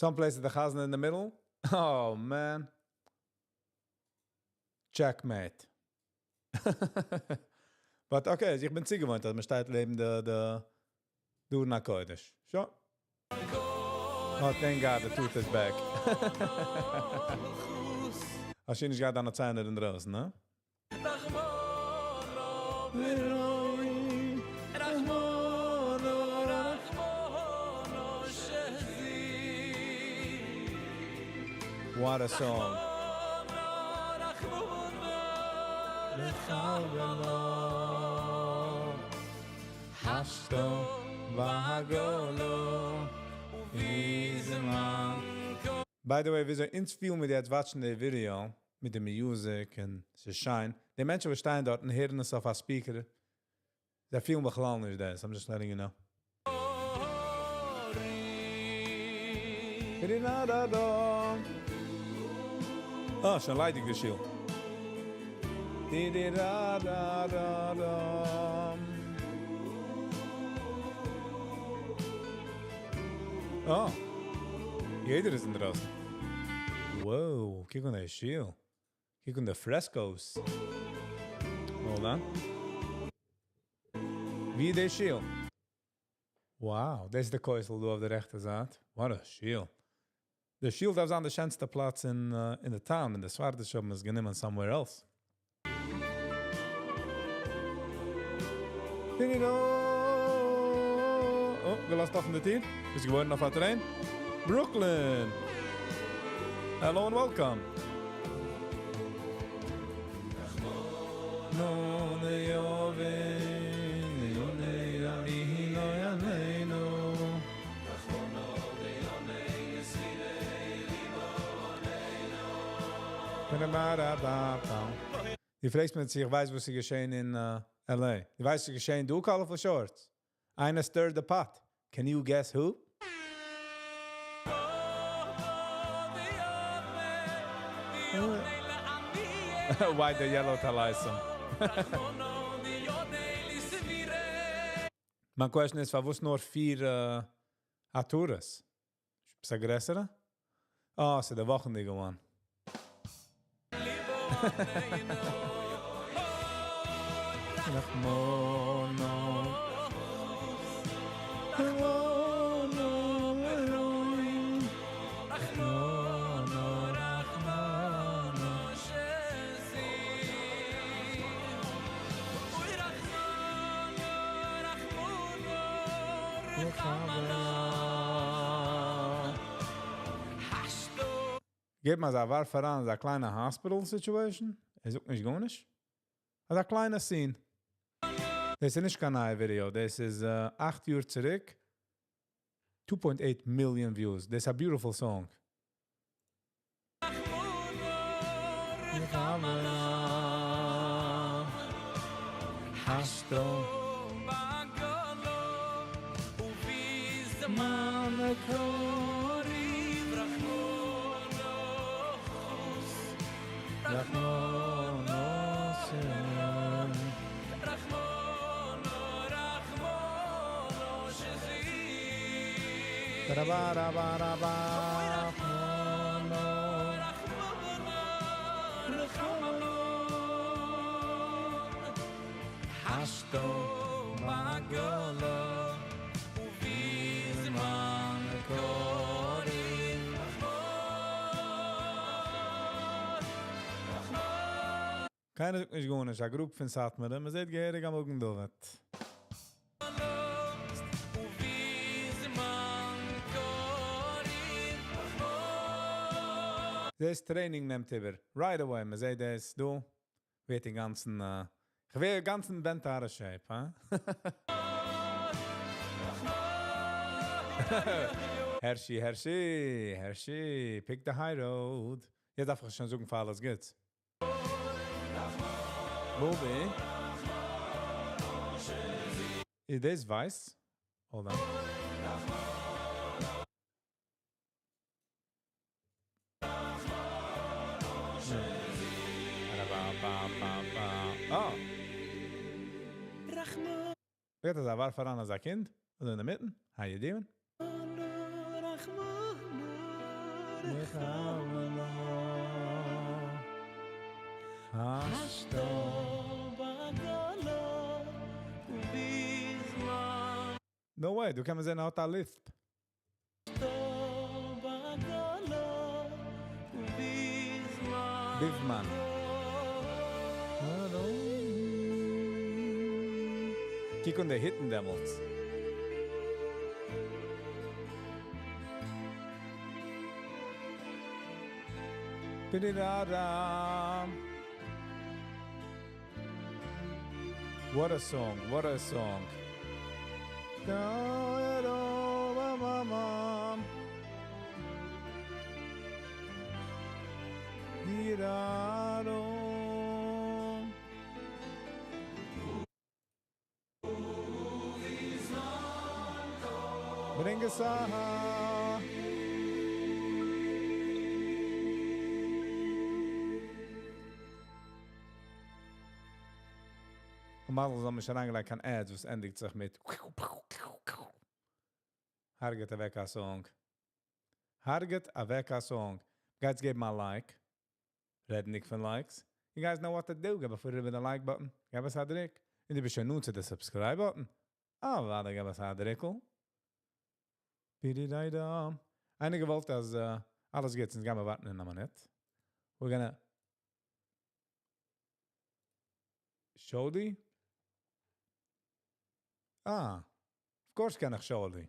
Some places the חזן in the middle. Oh man. Checkmate. But okay, איך בין צוגעוואוינט, אז מען שטייט לעבן די די די ארון הקודש. Sure. Oh, thank God, the tooth is back. האסט שוין נישט געהאט דיינע ציינער אינדרויסן, הא? What a song. By the way, וויאזוי אונז פילן מיר יעצט watchן די ווידעא מיט די music און ס'איז שיין. די מענטשן וואס שטייען דארט און הערן עס אויף א speaker, זיי פילן בכלל נישט דאס. I'm just letting you know. אה, שוין ליידיג די שול. אה, יעדער איז אינדרויסן. Wow, קוק אן די שול. קוק אן די frescoes. Hold on. ווי די שול? Wow, דאס איז די כותל דא אויף די רעכטע זייט. What a שול. די שול דארף זיין די שענסטע פלאץ אין אין די town, און די ספרדישע האבן עס גענומען somewhere else. Oh, געלאזט אפן די טיר. ביסט געווארן אויף א train? Brooklyn! Hello and welcome. דו פרעגסט מיר צו איך ווייס וואס איז געשען אין LA. דו ווייסט וואס איז געשען דא, Colorful Shorts? איינער stirred the pot. Can you guess who? Why the yellow טליתים? מיין question איז, פארוואס נאר פיר עטרות? איז א גרעסערע? אה, ס'איז די וואכענדיגע one. געב מיר אזא ווארף אריין אזא קליינע hospital situation, ער זאגט נישט גארנישט. אזא קליינע scene. דאס איז נישט קיין נייע ווידעא, דאס איז אכט יאר צוריק, two point eight million views, דאס איז א beautiful song. קיינער זאגט נישט גארנישט, א group פון סאטמארע, מען זעט געהעריג א מגן דוד. דאס training נעמט איבער, right away, מען זעט דאס דא, ווערט אינגאנצן. כ'ווער גאנצן bent out of shape, huh? Hershey, Hershey, Hershey, pick the high road. יעצט דארף איך שוין זאגן פאר אלעס גוטס. Bobby. איז דאס ווייס? Hold on. Oh. ווער דאס וואר פאראן אלס א קינד? אדער אין דער מיטן? How you doing? השתא בעגלה ובזמן No way, דא קען מען זען, ער האט א lisp. בעגלה ובזמן בזמן. קוק אן די היטן דעמאלטס. Bidi-da-da. What a song, what a song. Da, da, ba, ba, ba. Di, da, do. Bring us a אמאל זאל מען שוין אריינגעלייגט קיין ads, וואס ענדיגט זיך מיט הרג'עט אוועק א song. הרג'עט אוועק א song. Guys, געב מיר א like. רעדנדיג פון likes. You guys know what to do. געב א פאר איבער the like button. געב עס א דריק. און דו ביסט שוין נאנט צו די subscribe button. אה, ווארט, געב עס א דריקל. Bidi-dai-da. איינער געוואלט, אז אלעס גוט, אונז גייען מיר ווארטן אין א מינוט. We're gonna Shodi? Ah, of course קען איך Shodi.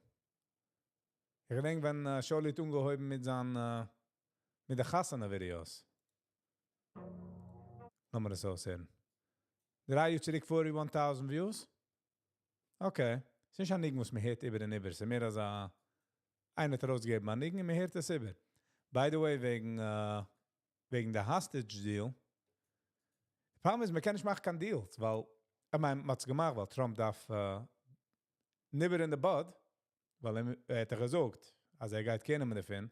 איך געדענק, ווען Shodi האט אנגעהויבן מיט זיין, מיט די חתונה videos. לאמיר דאס אויסהערן. דריי יאר צוריק 41,000 views. Okay. ס'איז נישט א ניגון, וואס מען הערט איבער און איבער. ס'איז מער אלס א איינער האט ארויסגעגעבן א ניגון און מען הערט עס איבער. By the way, וועגן די hostage deal. די פראבלעם איז, מען קען נישט מאכן קיין deals, ווייל, איך מיין, מען האט עס געמאכט, ווייל Trump דארף nip it in the bud, ווייל ער האט געזאגט, אז ער גייט קיינעם דערפון.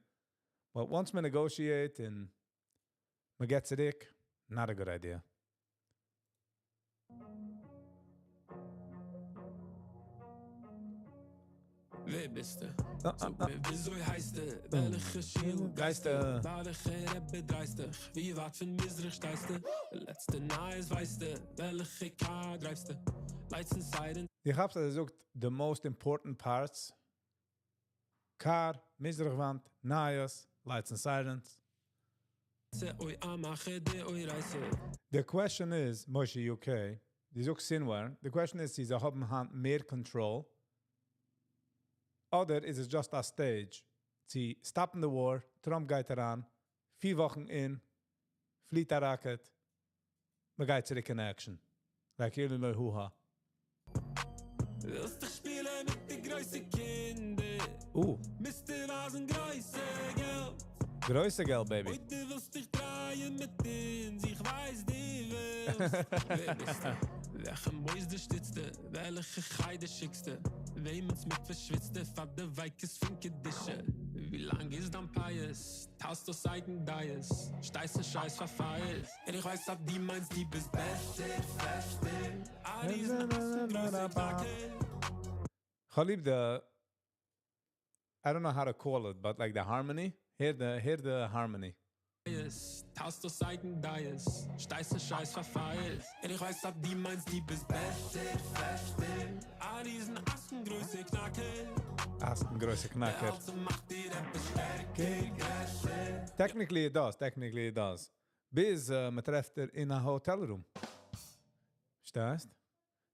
But once מען negotiate און מען גייט צוריק, not a good idea. ווער ביסטו? Ah, זאג ah, ah. מיר, וויאזוי הייסטו? וועלכע שול גייסטו? וועלכע רבי דרייסטו? ווי ווייט פון מזרח שטייסטו? די לעצטע נייעס ווייסטו? וועלכע car דרייווסטו? Lights and sirens. איך האב געזאגט, the most important parts. Car, מזרח וואנט, נייעס, lights and sirens. אוי, אמאכע די אוי רייסע. The question is, Moshe UK, די זאגסט Sinwar, the question is, זיי האבן היינט מער control, אדער איז עס just a stage, צו stop'ן the war, Trump גייט אריין, פיר וואכן אין, פליט א rocket, מען גייט צוריק in action. Like כאילו לא הוה. ווילסט דיך שפילן מיט די גרויסע קינדער? מיסטער ווייזן גרויסע געלט. גרויסע געלט, baby. אוי, דו ווילסט דיך דרייען מיט אונז, איך ווייס דו ווילסט. ווער ביסטו? וועלכע מוסדות שטיצטו? וועלכע חדר שיקסטו? וועמענס מקווה שוויצטו? פאר די ווייקעס פון קדושה. ווי לאנג איז דיין פיאות? טיילסט אויס אייגן דעות? שטייסט און שרייסט פאר פייערס? און איך ווייס אז דו מיינסט, דו ביסט בעסער, פעסטער. א ריזן אסן גרויסע קנאקער. כ'האב the I don't know how to call it, but like the harmony. Hear the harmony. טיילסט אויס אייגן דעות? שטייסט און שרייסט פאר פייערס? און איך ווייס אז דו מיינסט, דו ביסט בעסער, פעסטער. א ריזן אסן גרויסע קנאקער. אסן גרויסע קנאקער. דער אלטע מאכט דיר עפעס שטערקער, גרעסער. Technically it does, technically it does. ביז מען טרעפט איר אין א hotel room. פארשטייסט?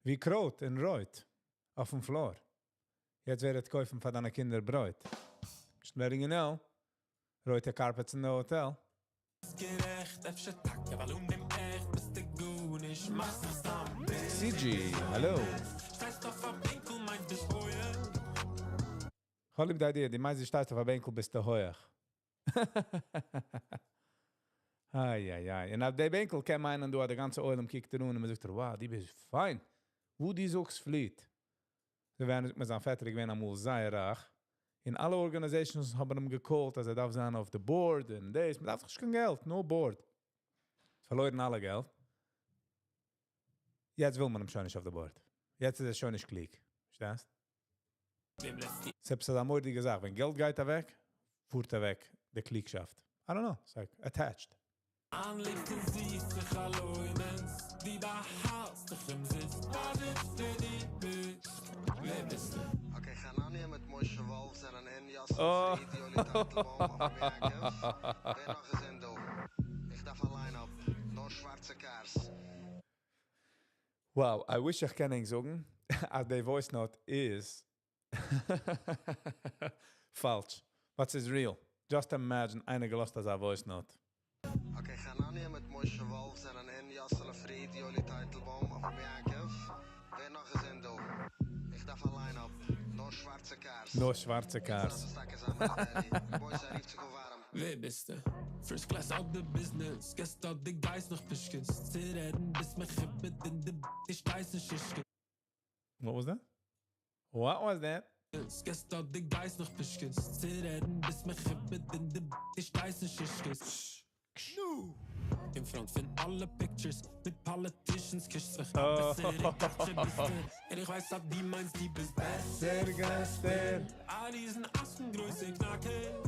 ווי קרויט און רויט. אויפן floor. יעצט ווער וועט קויפן פאר דיינע קינדער ברויט. Just letting you know. רויטע carpets in the hotel. גערעכט, אפשר טאקע, ווייל אן דעם עכט ביסטו גארנישט, מאכסט זיך סתם. CG, hello. שטייסט אויף א בענקל, מיינסט ביסט הויך. איך ליב די idea, די מיינסט, שטייסט אויף א בענקל, ביסטו הויך. איי, איי, איי. און אויף די בענקל קען מיינען, דו, די גאנצע עולם קוקט דיר אן און מען זאגט, wow, דו ביסט פיין. וואו דו זאגסט פליט. זיי ווערן מיט זיין פעטער געווען אמאל זייער רייך. און אלע organizations האבן אים גע call ט, אז ער דארף זיין אויף די board און דאס. מען דארף נישט קיין געלט, no board. פארלוירן אלע געלט. יעצט וויל מען אים שוין נישט אויף די board. יעצט איז ער שוין נישט קלוג. פארשטייסט? וועם רעדסטו? זעלבסט איז א מורא'דיגע זאך. ווען געלט גייט אוועק, פארט אוועק די קלוגשאפט. I don't know, it's like attached. איין לעבסט אין זיסע חלומות, דו באהאלטסט דיך אומזיסט, וואו דו ביסט, ווער ביסטו? Okay, Hanania מיט Moshe Wolf זענען אין Yossi Oh. Fried, Yoli Teitelbaum, Avram Yaakov. ווער נאך איז אין דא? איך דארף א line-up. נאר שווארצע cars. Wow, I wish איך קען ענק זאגן, אז די voice note איז פאלש. But it's real. Just imagine איינער געלאזט אזא voice note. Okay, Hanania מיט Moshe Wolf זענען אין Yossi Fried, Yoli Teitelbaum, Avram Yaakov. ווער נאך איז אין דא? איך דארף א line-up. נאר שווארצע cars. נאר שווארצע cars. Boys, ער רופט זיך ווארעם. ווער ביסטו? First class out the business, געסט אויף די guys נאך פישקעס. צו רעדן ביסט מכובד אין די די שטייסן שישקעס. What was that? What was that? געסט אויף די guys נאך פישקעס. צו רעדן ביסט מכובד אין די די שטייסן שישקעס. אין front פון אלע pictures מיט politicians קישט זיך. Oh. בעסער ביסטו. און איך ווייס אז דו מיינסט, דו ביסט בעסער. גרעסטער. א ריזן אסן גרויסע קנאקער.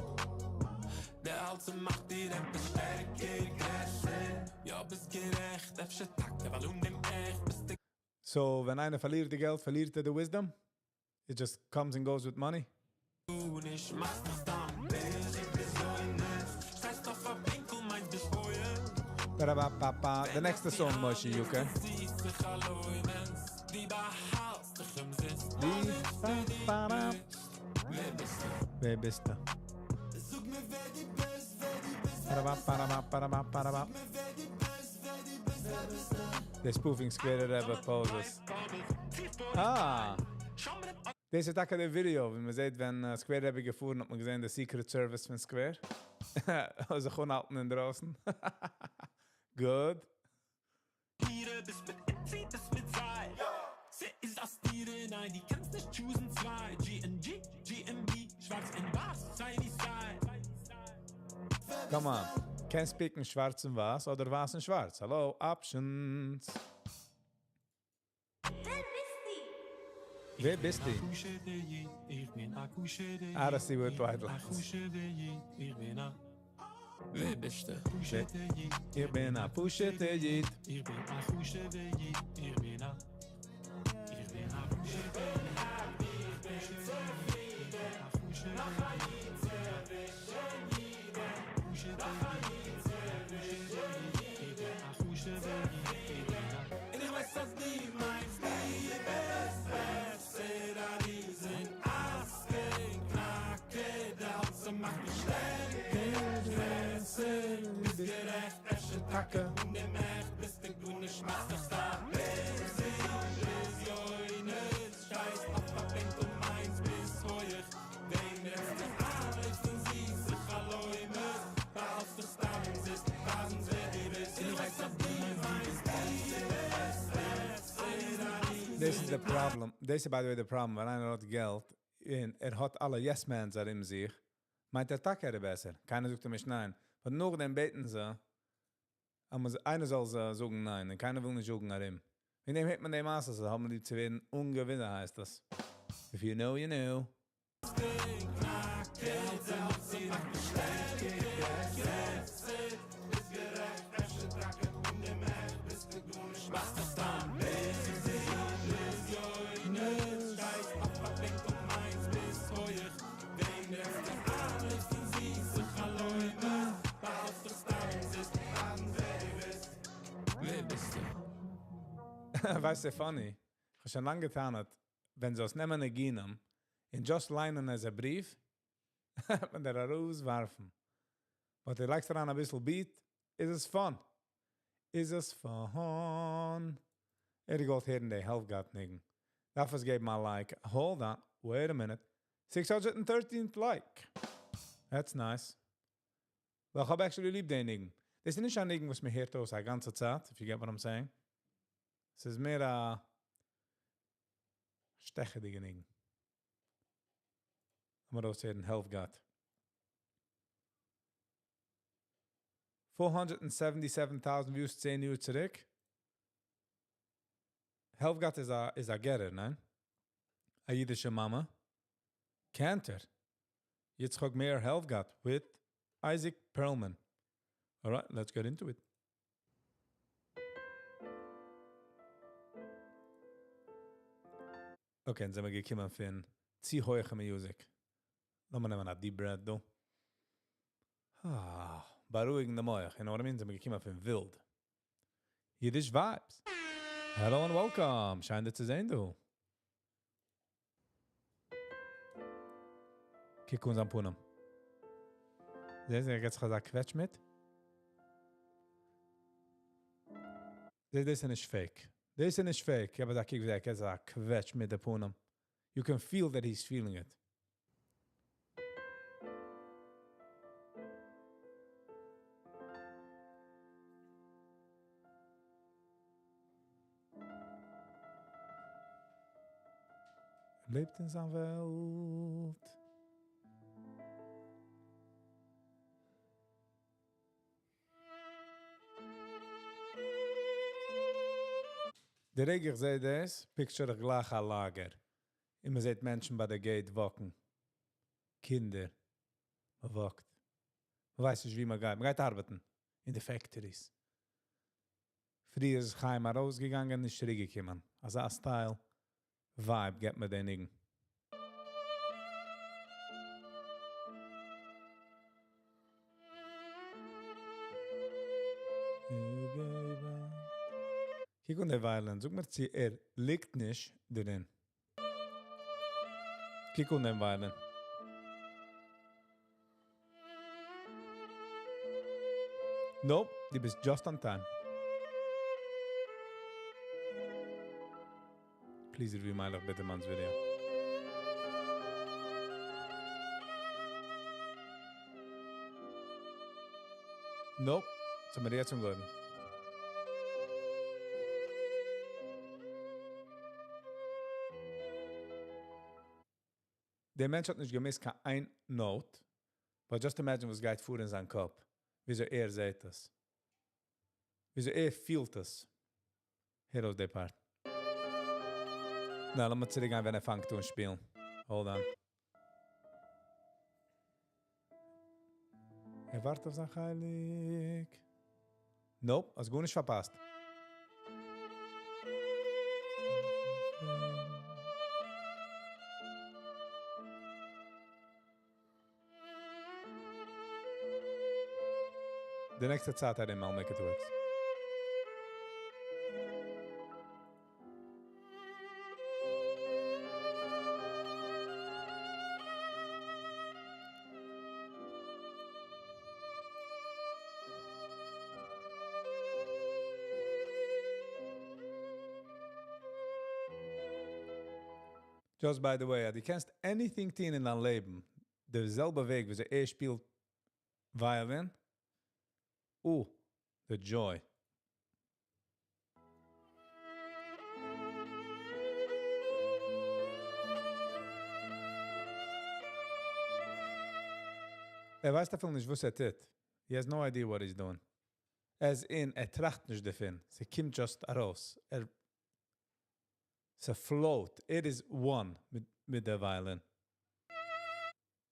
דער אלטע מאכט דיר עפעס שטערקער, גרעסער. יא, ביסט גערעכט, אפשר טאקע, ווייל אן דעם עכט ביסטו So, ווען איינער פארלירט די געלט, פארלירט ער the wisdom? It just comes and goes with money? גארנישט, מאכסט דיך סתם busy, בזיונות. שטייסט אויף א בענקל, מיינסט ביסט הויך. Ba-da-ba-ba-ba. The next song, Moshe, okay? זיסע חלומות, דו באהאלטסט דיך אומזיסט. Di- ווער ביסטו? ווער ביסטו? זאג מיר ווער דו ביסט, ווער דו ביסט, Ba-da-ba-ba-da-ba-ba-da-ba. ווער דו ביסט, ווער דו ביסט, ווער ביסטו? The spoofing Square Rebbe poses. Ah! דאס איז טאקע דער video, ווי מען זעט, ווען Square Rebbe געפארן, האט מען געזען, the Secret Service פון Square. זיך אנהאלטן אינדרויסן. Good. סתירה, ביסט מיט איצי, ביסט מיט זיי. ס'איז א סתירה, ניין, דו קענסט נישט choose ן צוויי. G&G, G&B, שווארץ און ווייס, סיי ווי סיי. Come on. קענסט pick ן שווארץ און ווייס אדער ווייס און שווארץ. Hello, options. ווער ביסטו? איך בין א כשר'ער Ah, דאס איז די white א lines. כשר'ער איד, איך בין א. ווער ביסטו? איך בין א פשוט'ער איד. איך בין א כשר'ער איד, איך בין א. איך בין א פשוט'ער איד, איך בין א כשר'ער איד. פשוט'ער איד, פשוט'ער איד, איך בין א כשר'ער איד, איך בין א. און איך ווייס אז דו מיינסט דו ביסט בעסער, א ריזן אסקן קנאקער, דער אלטע מאכט מיך שטערקער, גרעסער, ביסט גערעכט, אפשר טאקע, אן דעם עכט ביסטו גארנישט, מאכסט דיך סתם busy, בזיונות, שטייסט אויף א בענקל, מיינסט ביסט הויך, וועם רעדסט דיך איין, לעבסט אין זיסע חלומות, באהאלטסט דיך סתם אומזיסט, ווייז אונז ווער דו ביסט, איך ווייס אז דו מיינסט דו ביסט בעסער, א ריזן This is the problem. This is, by the way, the problem. ווען איינער האט געלט, און ער האט אלע yes-mans ארום זיך, מיינט ער טאקע ער איז בעסער. קיינער זאגט אים נישט ניין. אבער נאכדעם בעטן זיי, אבער איינער זאל זיי זאגן ניין, און קיינער וויל נישט זאגן ארום. אין דעם הערט מען די מעשה, זיי האבן ליב צו ווערן אנגעוויזן, הייסט דאס. If you know, you know. דער אלטע מאכט מיך שטערקער, גרעסער, ביסט גערעכט, אפשר טאקע אן דעם עכט ביסטו גארנישט, מאכסט דיך סתם busy, בזיונות, שטייסט אויף א בענקל, מיינסט ביסט הויך, וועם רעדסט דיך איין, לעבסט אין זיסע חלומות, באהאלטסט דיך סתם אומזיסט, ווייז אונז ווער דו ביסט. ווער ביסטו? ווייסטו, funny. איך האב שוין לאנג געטענה'ט, ווען זיי עס נעמען ניגונים, און just ליינען אלס א בריוו, מען דער ארויסווארפן. But דו לייגסט אריין א ביסל beat, איז עס fun. איז עס fun. ער האט געוואלט הערן די העלפגאט ניגון. דארף עס געבן א like. Hold on, wait a minute. 613th like. That's nice. ווייל איך האב actually ליב די ניגון. דאס איז נישט א ניגון וואס מען הערט אויס א גאנצע צייט, if you get what I'm saying. ס'איז מער א שטעכעדיגע ניגון. לאמיר אויסהערן העלפגאט. 477,000 views 10 יאר צוריק. העלפגאט איז א איז א גערער, ניין? א אידישע מאמע. Cantor. Yitzchok Meir Helfgott with Isaac Perlman. All right, let's get into it. Okay, אונז זעמיר געקומען פון צו הויכע music. לאמיר נעמען א deep breath דא. אה, בארואיגן די מח, you know what I mean? זעמיר געקומען פון ווילד. Yiddish Vibes. Hello and welcome. שיין דיר צו זען דא. קוק אן זיין פנים. זעסט ער געט זיך אזא קוועטש מיט. זעסט דאס איז נישט fake. דאס איז נישט fake. אבער דא קוק ווי ער געט זיך אזא קוועטש מיט די פנים. You can feel that he's feeling it. ער לעבט אין זיין וועלט. די רגע איך זע דאס, picture איך גלייך א לאגער. און מען זעט מענטשן ביי די gate walk ן. קינדער. מען walk ט. מען ווייסט נישט וואו מען גייט. מען גייט ארבעטן. אין די factories. פריער איז חיים ארויסגעגאנגען, נישט צוריקגעקומען. אזא style vibe געבט מיר דער ניגון. קוק אן דער violin, זאג מיר צו ער ליגט נישט דערין. קוק אן דעם violin. Nope, דו ביסט just on time. Please review מיילעך ביטערמאן'ס video. Nope, צו מיר יעצט אנגעהויבן. דער מענטש האט נישט געמיסט קיין איין note, but just imagine וואס גייט פאר אין זיין קאפ, וויאזוי ער זעט עס, וויאזוי ער פילט עס. הער אויס די part. נא, לאמיר צוריקגיין ווען ער פאנגט אן שפילן. Hold on. ער ווארט אויף זיין חלק. Nope, האסט גארנישט פארפאסט. די נעקסטע צייט ארום I'll make it works. Just by the way, אז דו קענסט anything טון אין דיין לעבן, די זעלבע וועג וויאזוי ער שפילט violin, oh, the joy. ער ווייסט אפילו נישט וואס ער טוט. He has no idea what he's doing. As in, ער טראכט נישט דערפון. ס'קומט just ארויס. ער ס'flowt. It is one מיט, מיט דער violin.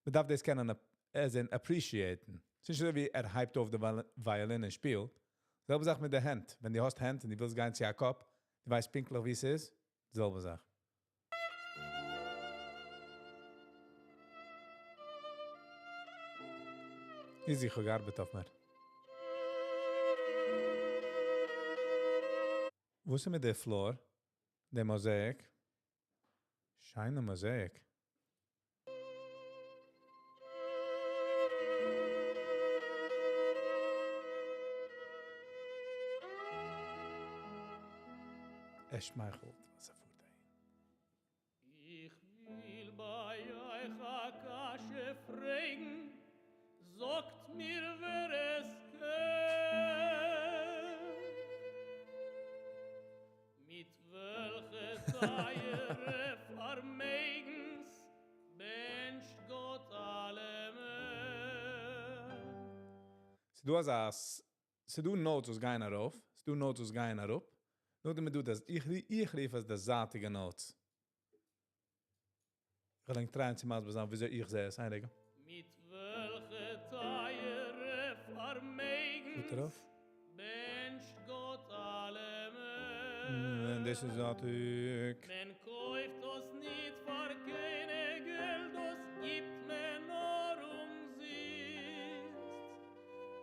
מען דארף דאס קענען as in appreciate ן. ס'איז נישט אזוי ווי ער הייבט אויף די violin און שפילט. זעלבע זאך מיט די הענט. ווען דו האסט הענט און דו ווילסט גיין צו א קאפ, דו ווייסט פונקטליך וואו ס'איז, זעלבע זאך. איז איך האב געארבעט אויף מיר. וואס איז מיט די floor? די mosaic? שיינע mosaic. ער שמייכלט, וואס ער פארט אהין. איך וויל ביי אייך א קשיא פרעגן, זאגט מיר ווער עס קען, מיט וועלכע טייערע פארמעגנס בענטשט גאט אלעמען? ס'דא אזא, ס'דא notes וואס גייען ארויף, ס'דא notes וואס גייען אראפ. נאכדעם איז דא דאס, איך רוף עס די זייטיגע notes. איך וועל ענק try ען צו מסביר זיין וויאזוי איך זע עס. איין רגע. מיט וועלכע טייערע גוט ארויף. פארמעגנס בענטשט גאט אלעמען? און דאס איז זייטיג. מען קויפט דאס ניט פאר קיינע געלט, דאס גיבט מען נאר אומזיסט.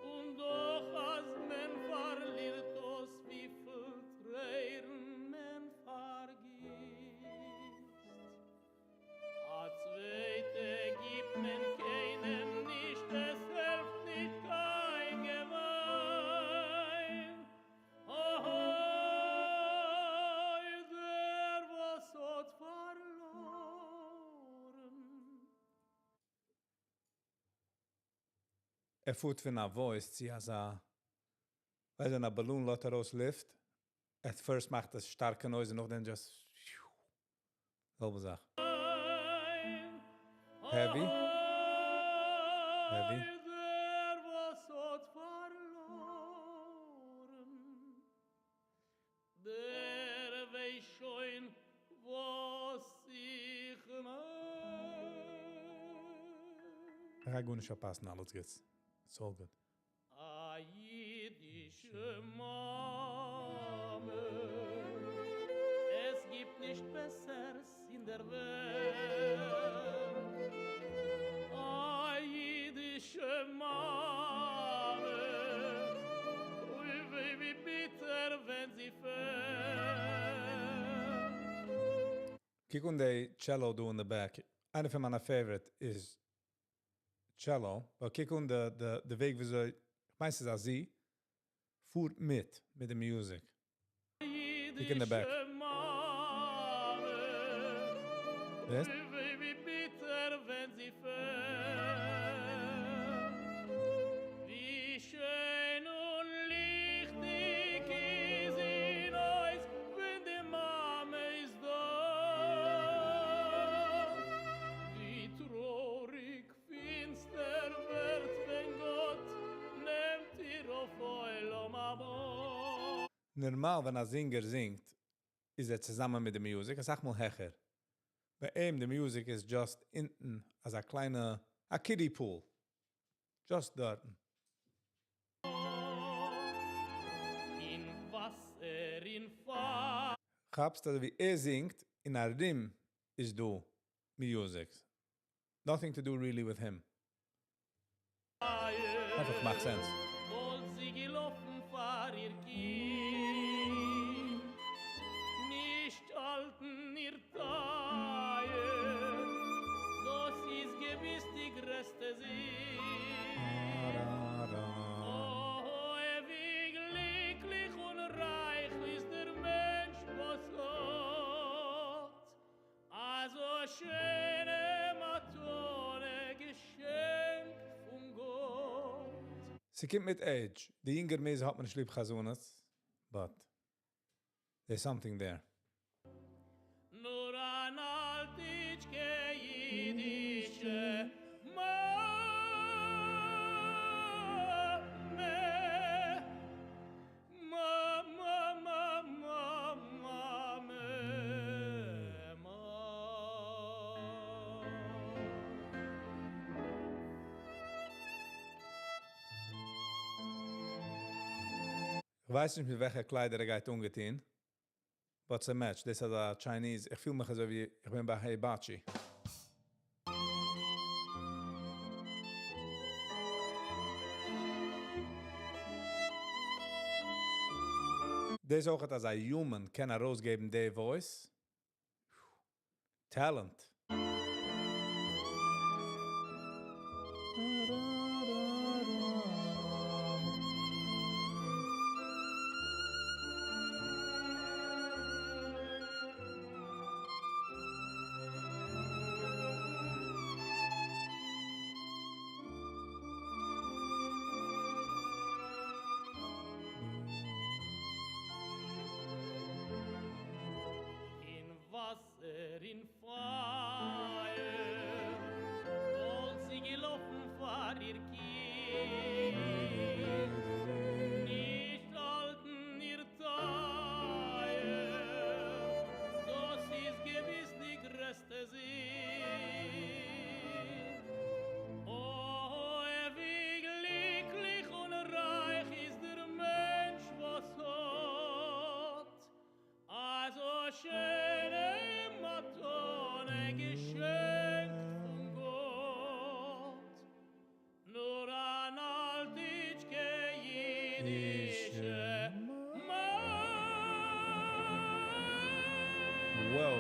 און דאך אז מען פארלירט דאס, וויפיל טרערן מען פארגיסט. א צווייטע גיבט מען קיינעם נישט, עס העלפט נישט קיין געוויין. אוי, דער וואס האט פארלארן. ער פארט פון א voice צו אזא, ווייסט ווען א balloon לאזט ארויס לופט, at first מאכט עס שטארקע noise און נאכדעם just זעלבע זאך. Heavy. Heavy. דער וואס האט פארלארן, דער ווייסט שוין וואס איך מיין. איך גיי גארנישט פארפאסן, אלעס גוט. It's all good. א אידישע מאמע, עס גיבט נישט בעסערס אין דער וועלט. א אידישע מאמע, אוי וויי ווי ביטער ווען זי פעלט. קוק אן די cello דא in the back. איינע פון מיינע favorite איז cello. אבער קוק אן די וועג וויאזוי, איך מיין ס'איז א זי, פארט מיט די music. קוק in the back. אידישע מאמע, ווייסט? אוי וויי ווי ביטער ווען זי פעלט. ווי שיין און ליכטיג איז אין הויז, ווען די מאמע איז דא. ווי טרויעריג פינסטער ווערט, ווען גאט נעמט איר אויף עולם הבא. נארמאל, ווען א singer זינגט, איז ער צוזאמען מיט די music, א סאך מאל העכער. ביי אים, די music איז just אונטן, אזא קליינע, א kiddie pool. Just דארט. אין וואסער, אין פייער. כאפסט, אזוי ווי ער זינגט, און ארום איז דא music. Nothing to do really with him. איינפאך מאכט sense. וואלט זי געלאפן פאר איר קינד, נישט האלטן איר טייער, דאס איז געוויס די גרעסטע זינד. אוי, ווי גליקליך און רייך איז דער מענטש, וואס האט אזא שיינע מתנה געשענקט פון גאט. ס'קומט מיט age. די יונגער מער האט מען נישט ליב חזנות, but there's something there. נאר אן אלטיטשקע אידישע מאמע, מא, מא, מא, מא, מאמע, מא. איך ווייס נישט, מיט וועלכע קליידער ער גייט אנגעטון. But it's a match. דאס איז א Chinese. איך פיל מיך אזוי ווי איך בין ביי Hibachi. דאס אויך אז א human קען ארויסגעבן די voice. Talent. Whoa.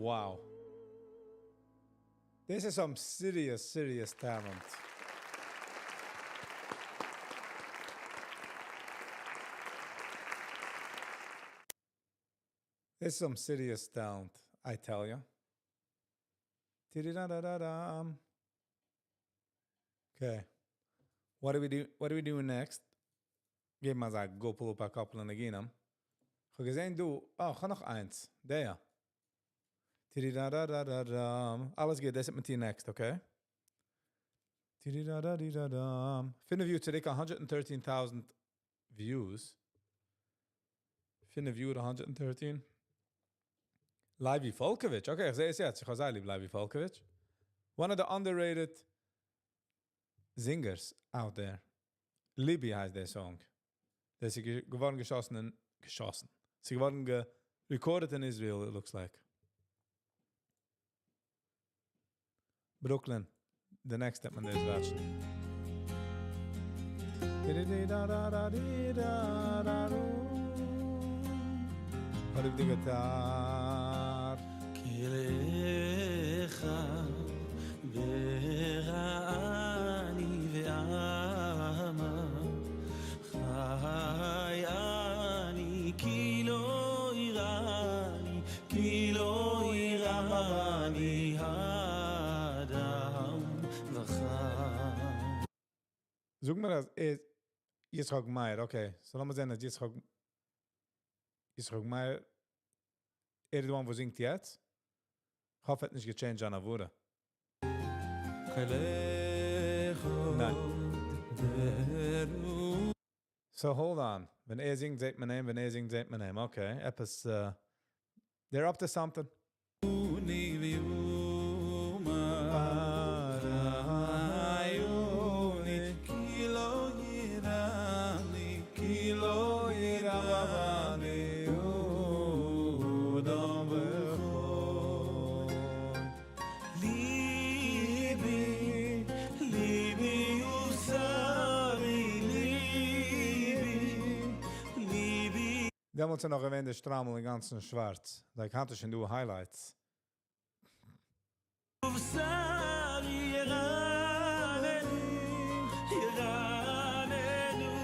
Wow. This is some serious, serious talent. This is some serious talent, I tell you. Ti-di-da-da-da-dum. Okay. What do we do? What do we do next? געב מיר אזא גאפל אפ א couple ניגונים. איך האב געזען דא, oh, איך האב נאך איינס. דער. Ti-di-da-da-da-da-dum. אלעס גוט, דאס איז מיט דיר next, okay? Ti-di-da-da-di-da-dum. פינף יאר צוריק 113,000 views. פינף יאר 113. Levi Falkovich. Okay, איך זע עס יעצט. איך האב זייער ליב Levi Falkovich. One of the underrated singers out there. Libby הייסט דער song. דאס איז געווארן געשאסן אין געשאסן. ס'איז געווארן recorded in Israel, it looks like. Brooklyn. The next step מען דאס watch ן. האב איך די guitar. כי לך בראני ואמר חי אני כי לא יראני כי לא יראני האדם וחי. זאג מיר אז איז יצחק מאיר, okay. So לאמיר זען, אז יצחק יצחק מאיר ער איז the one וואס זינגט יעצט. איך האף, ער האט נישט גע change ט זיין הברה. ניין. So hold on. ווען ער זינגט, זעט מען אים. ווען ער זינגט, זעט מען אים. Okay. עפעס, they're up to something. ליבי, ליבי ובשרי, ליבי, ליבי. דעמאלטס איז נאך געווען דער שטריימל אינגאנצן שווארץ. Like, האט ער שוין דא highlights. ובשרי ירננו, ירננו,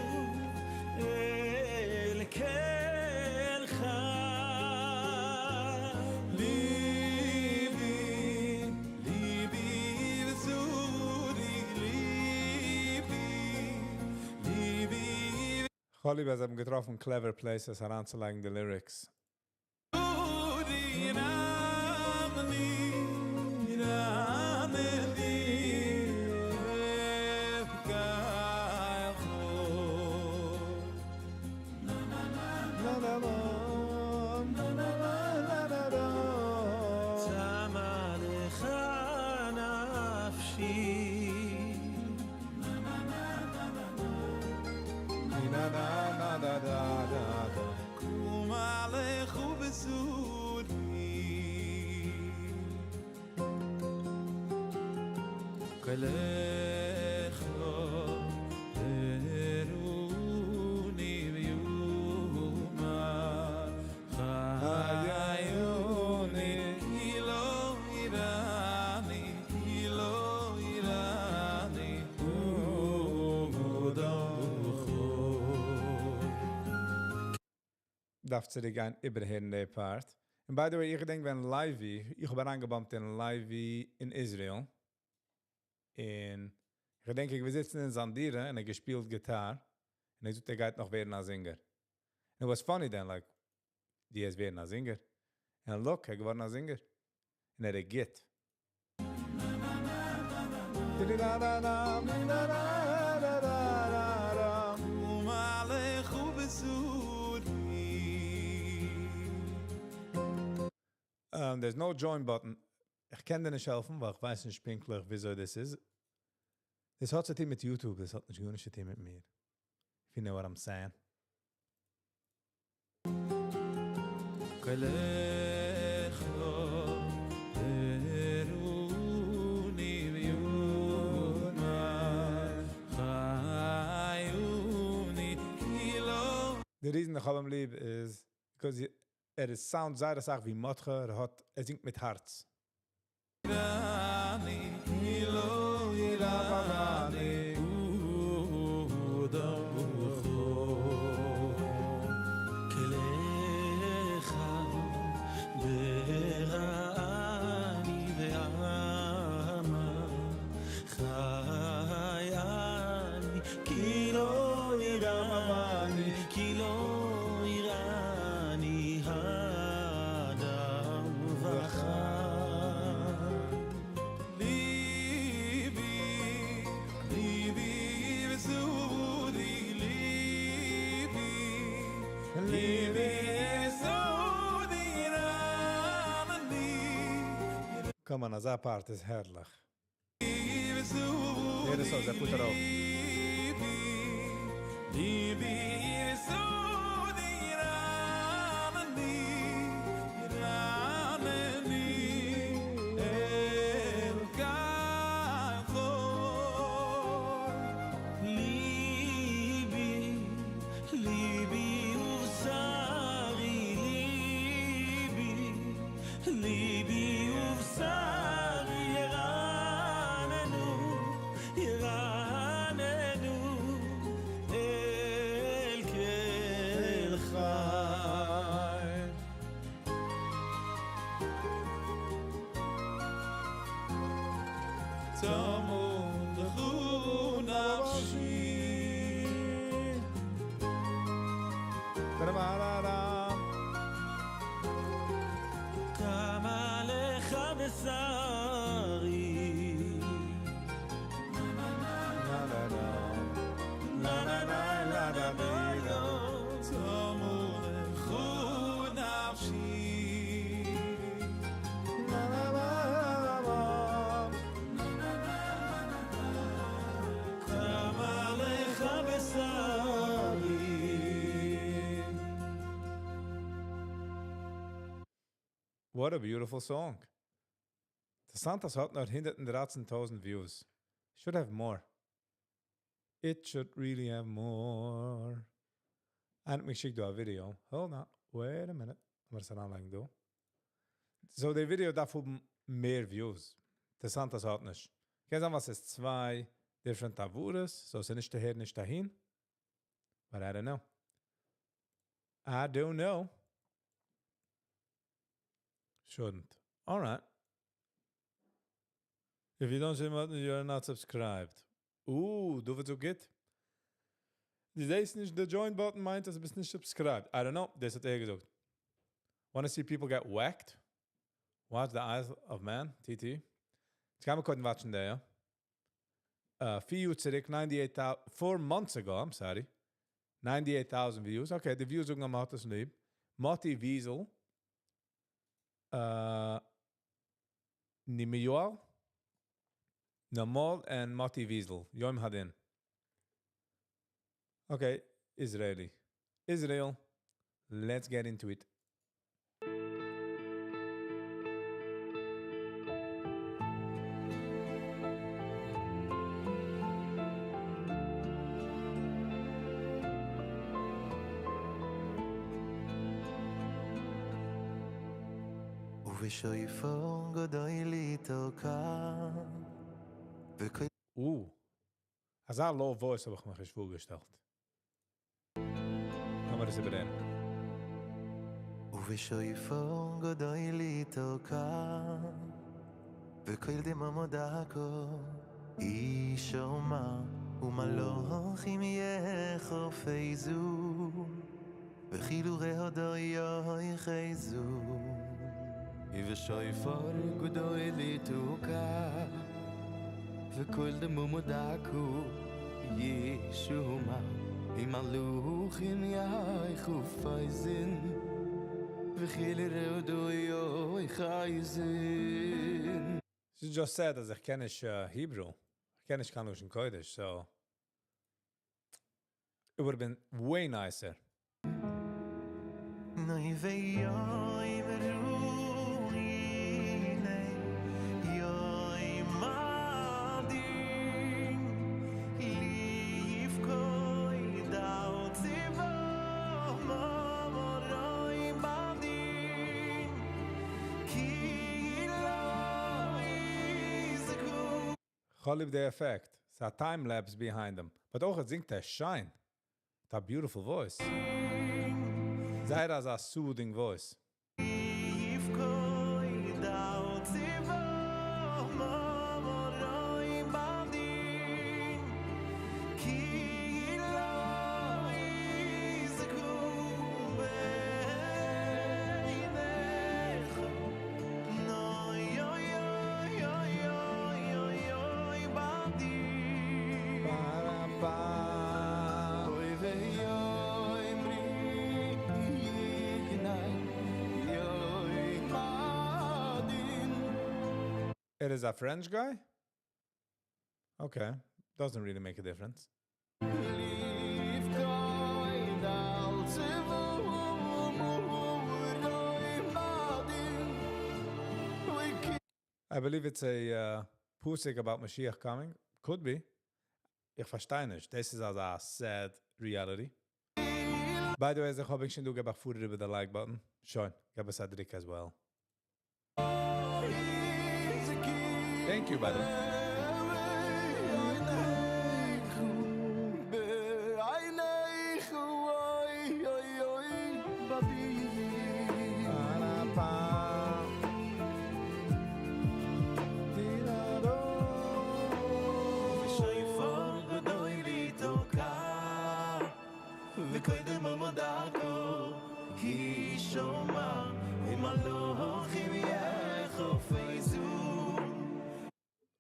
אל קל חי. ליבי, ליבי ובשרי, ליבי, ליבי. כ'האב ליב, אז זיי האבן געטראפן clever places אריינצולייגן די lyrics. אורי נמני, נמני, אפקה na na na na na na na na na. צמאה לך נפשי. Na na na na da da da. קומה לך ובשרי. קלך הרוני ויומר חיוני כי לא יראני כי לא יראני אדם בכור. דארף צוריק גיין איבערהערן די part. And by the way, איך געדענק ווען Levi, איך האב אריינגע bump ט אין Levi אין Israel. און איך געדענק, איך זיצן אין זיין דירה און ער געשפילט guitar. און ער זאגט, ער גייט נאך ווערן א singer. And it was funny then, like, די איז ווערן א singer. And look, ער געווארן א singer. און ער גייט. קומה לך ובשרי. There's no join button. איך קען דיר נישט העלפן, ווייל איך ווייס נישט פונקטליך וויאזוי דאס איז. דאס האט צו טון מיט YouTube, דאס האט נישט גארנישט צו טון מיט מיר. If you know what I'm saying. קולך ברוני ויומר חיוני כי לא The reason איך האב אים ליב איז because ער איז sound זייער אסאך ווי מרדכי, ער האט, ער זינגט מיט הארץ. יראני כי לא יראני אדם ובכור כלך בראני ואמר חי אני כי לא יראני כי לא יראני האדם ובחר ליבי ליבי וסודי ליבי ליבי וסודי רענני Come on, אזא part איז הערליך. וסודי יעדעס מאל, ער put ארויף. ליבי וסודי רענני רענני אל כחור ליבי ליבי ובשרי ליבי ליבי ובשרי ירננו ירננו אל כל חי צמוד לכו נפשי טה-רה-רה-רם. כמה לך בשרי נה נה נה נה נה נה צמוד לכו נפשי נה נה נה נה כמה לך בשרי What a beautiful song. אינטערעסאנט, עס האט נאר 113.000 views. Should have more. It should really have more. איינער האט מיר געשיקט דא א video. Hold on. Wait a minute. לאמיר עס אריינלייגן דא. So, די video דארף האבן מער views. אינטערעסאנט, עס האט נישט. קען זיין, ווייל ס'איז צוויי different הברות, so עס איז נישט אהער, נישט אהין. But I don't know. I don't know. Shouldn't. All right. If you don't see button, you're not subscribed. Ooh, דו ווערסט זאגט גוט. דו זעסט נישט, the join button מיינט, אז דו ביסט נישט subscribed. I don't know, דאס האט ער געזאגט. Wanna see people get whacked? Watch the Isle of Man, TT. יעצט קען מען קודם watchen דא, יא? 4 יאר צוריק, 98,000, 4 months ago, I'm sorry. 98,000 views. Okay, די views זאגן מ'האט עס ליב. Moti Wiesel. Nimiol. Namol and Moti Wiesel. יום הדין. Okay, Israeli. Israel. Let's get into it. ובשופר גדול יתקע וכל אזא low voice האב איך מיר נישט פארגעשטעלט. לאמיר עס איבעררעדן. ובשופר גדול יתקע וקול דממה דקה יישמע ומלאכים יחפזו וחיל ורעדה יאחזו ובשופר גדול יתקע וקול דממה דקה יישמע ומלאכים יחפזו. וכי לרעודו יוי חייזין. She just said אז איך קען נישט Hebrew. איך קען נישט קיין לשון קודש, so it would have been way nicer. נוי ויוי מרואיני יוי מדין ליבקוי דאו ציבו מורוי מדין כי לא יזכו. כ'האב ליב די effect. ס'איז א time lapse behind them. But אויך ער זינגט ער שיין. האט א beautiful voice. זייער אזא soothing voice. It is a French guy? Okay, doesn't really make a difference. I believe it's a פסוק about משיח coming. Could be. איך פארשטיי נישט. דאס איז א sad reality. By the way, איך האב שוין דא געב א פאר איבער די like button. שוין, געב עס א דריק as well. Thank you, by the way.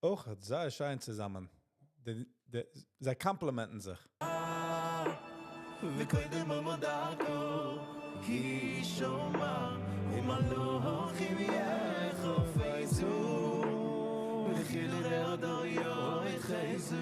אויך האט זייער שיין צוזאמען. די, די, זיי complement ן זיך. וקודם עמודקו כי שומע ומלוכים יחפזו וחיל רעודו יחזו.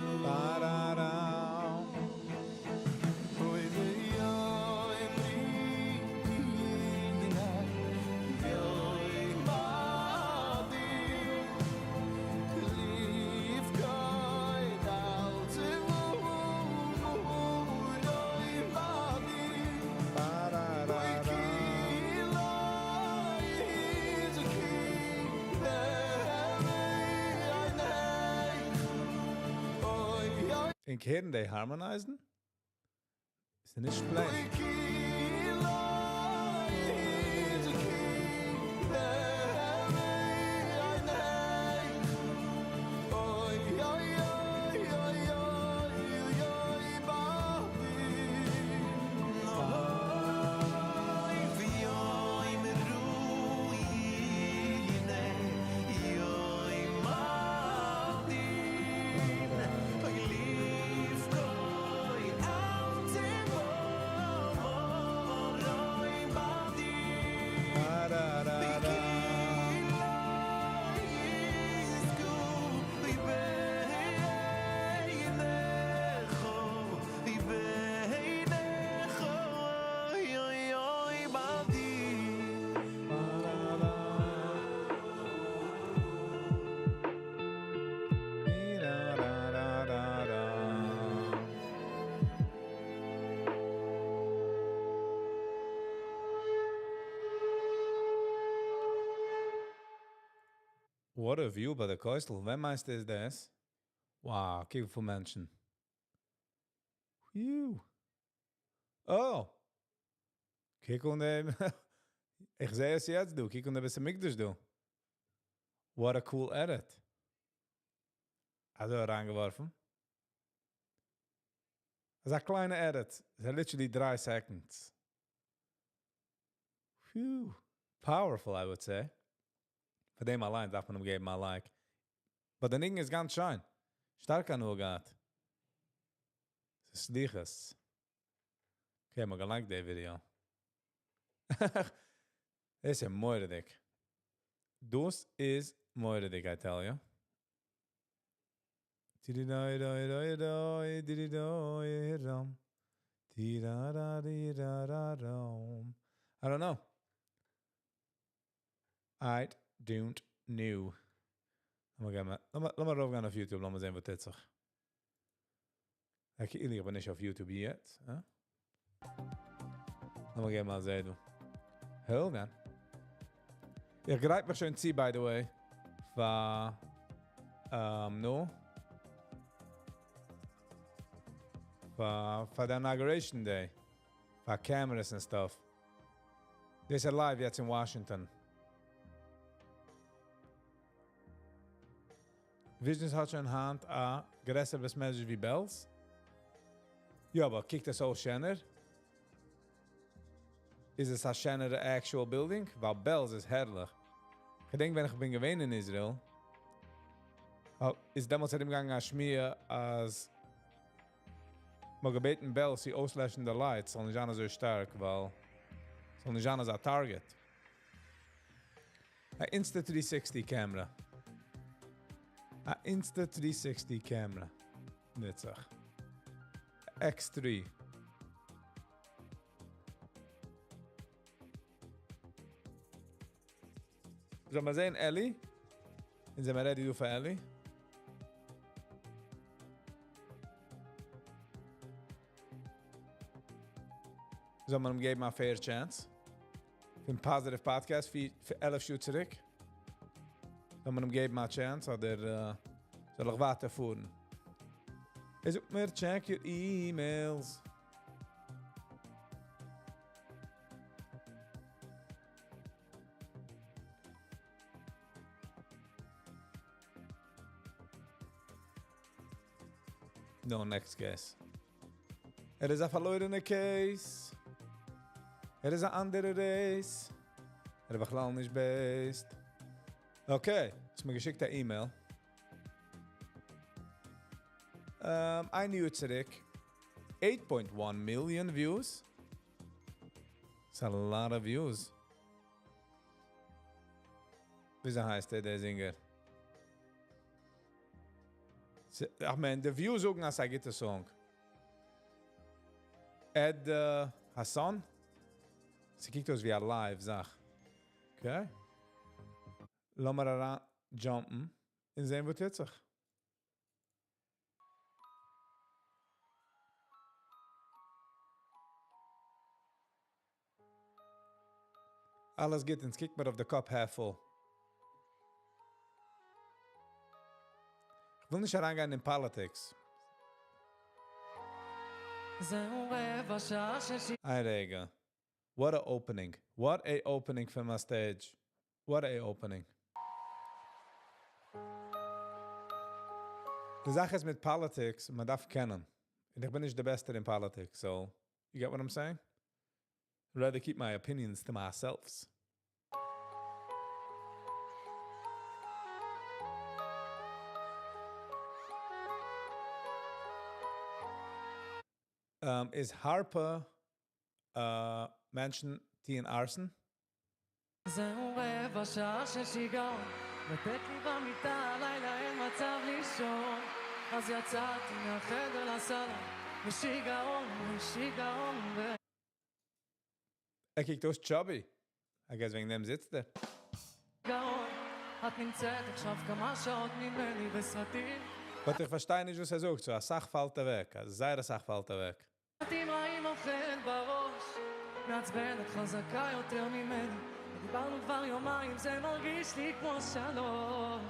אין קענען די harmonize ן? איז נישט plain. What a view ביי די כותל. ווער מיינסטו איז דאס? Wow, קוק וויפיל מענטשן. Phew. Oh. קוק אן דעם. איך זע עס יעצט, דו. קוק אן דעם בית המקדש, דו. What a cool edit. אזוי אריינגעווארפן. דאס איז א קליינע edit. עס איז literally 3 seconds. Phew. Powerful, I would say. פאר דעם אליין דארף מען אים געבן א like. But דער ניגון איז גאנץ שיין. שטארק הנאה געהאט. ס'איז סליחות. Okay, מ'האט גע like די video. דאס איז מורא'דיג. דאס איז מורא'דיג, I tell you. I don't know. I don't know. לאמיר ארויפגיין אויף YouTube, לאמיר זען וואס טוט זיך. איך בין נישט אויף YouTube יעצט. הא? לאמיר גיין מאל זען דא. Hold on. איך גרייט מיך שוין צו, by the way, פאר, נו, פאר the Inauguration Day, פאר cameras and stuff. דאס איז live יעצט אין Washington. Visions האט שוין היינט א גרעסער בית מדרש ווי Belz? יא, אבער קוקט עס אויס שענער? איז עס א שענערע actual building? ווייל Belz איז הערליך. איך געדענק, ווען איך בין געווען אין Israel, איז דעמאלטס ארומגעגאנגען א שמועה, אז מ'האט געבעטן Belz זיי אויסלעשן די lights, זאל נישט זיין אזוי שטארק, ווייל זאל נישט זיין אזא target. א Insta360 camera. א Insta360 camera. נוצעך. X3. זאל מיר זען Ellie? און זענען מיר ready דא פאר Ellie? זאל מען אים געבן א fair chance? פון Positive Podcast פאר 11 שעה צוריק. זאל מען אים געבן א chance אדער זאל איך ווייטער פארן? ער זאגט מיר, check your emails. No, next guess. ער איז א פארלוירענע case. ער איז אן אנדערע race. ער איז בכלל נישט based. Okay, האסט מיר געשיקט אן email. איין יאר צוריק. 8.1 million views. That's a lot of views. וויאזוי הייסט ער, דער singer? I mean, the views זאגן אז ס'איז א גוטע song. Ed Hassan? ס'קוקט אויס ווי א live זאך. Okay. לאמיר אריין jump ן און זען, וואס טוט זיך. אלעס גוט, אונז קוקט מיר אויף the cup half full. איך וויל נישט אריינגיין אין politics. זהו רבע שעה ששי- איין רגע. What a opening. What a opening for my stage. What a opening. די זאך איז מיט politics, מען דארף קענען. און איך בין נישט דער בעסטער אין politics, so you get what I'm saying? I'd rather keep my opinions to myself. Is Harpa מענטשן טוען arson? זהו רבע שעה של שיגעון, לתת לי במיטה, לילה אין מצב לישון. אז יצאתי מהחדר לסלון, ושיגעון, ושיגעון, ו- ער קוקט אויס chubby. I guess וועגן דעם זיצט ער. גאון, את נמצאת עכשיו כמה שעות ממני בסרטים. But איך פארשטיי נישט, וואס ער זאגט. So, א סאך פאלט אוועק. א זייער א סאך פאלט אוועק. סרטים רעים אוכל בראש, מעצבנת חזקה יותר ממני. דיברנו כבר יומיים, זה מרגיש לי כמו 3.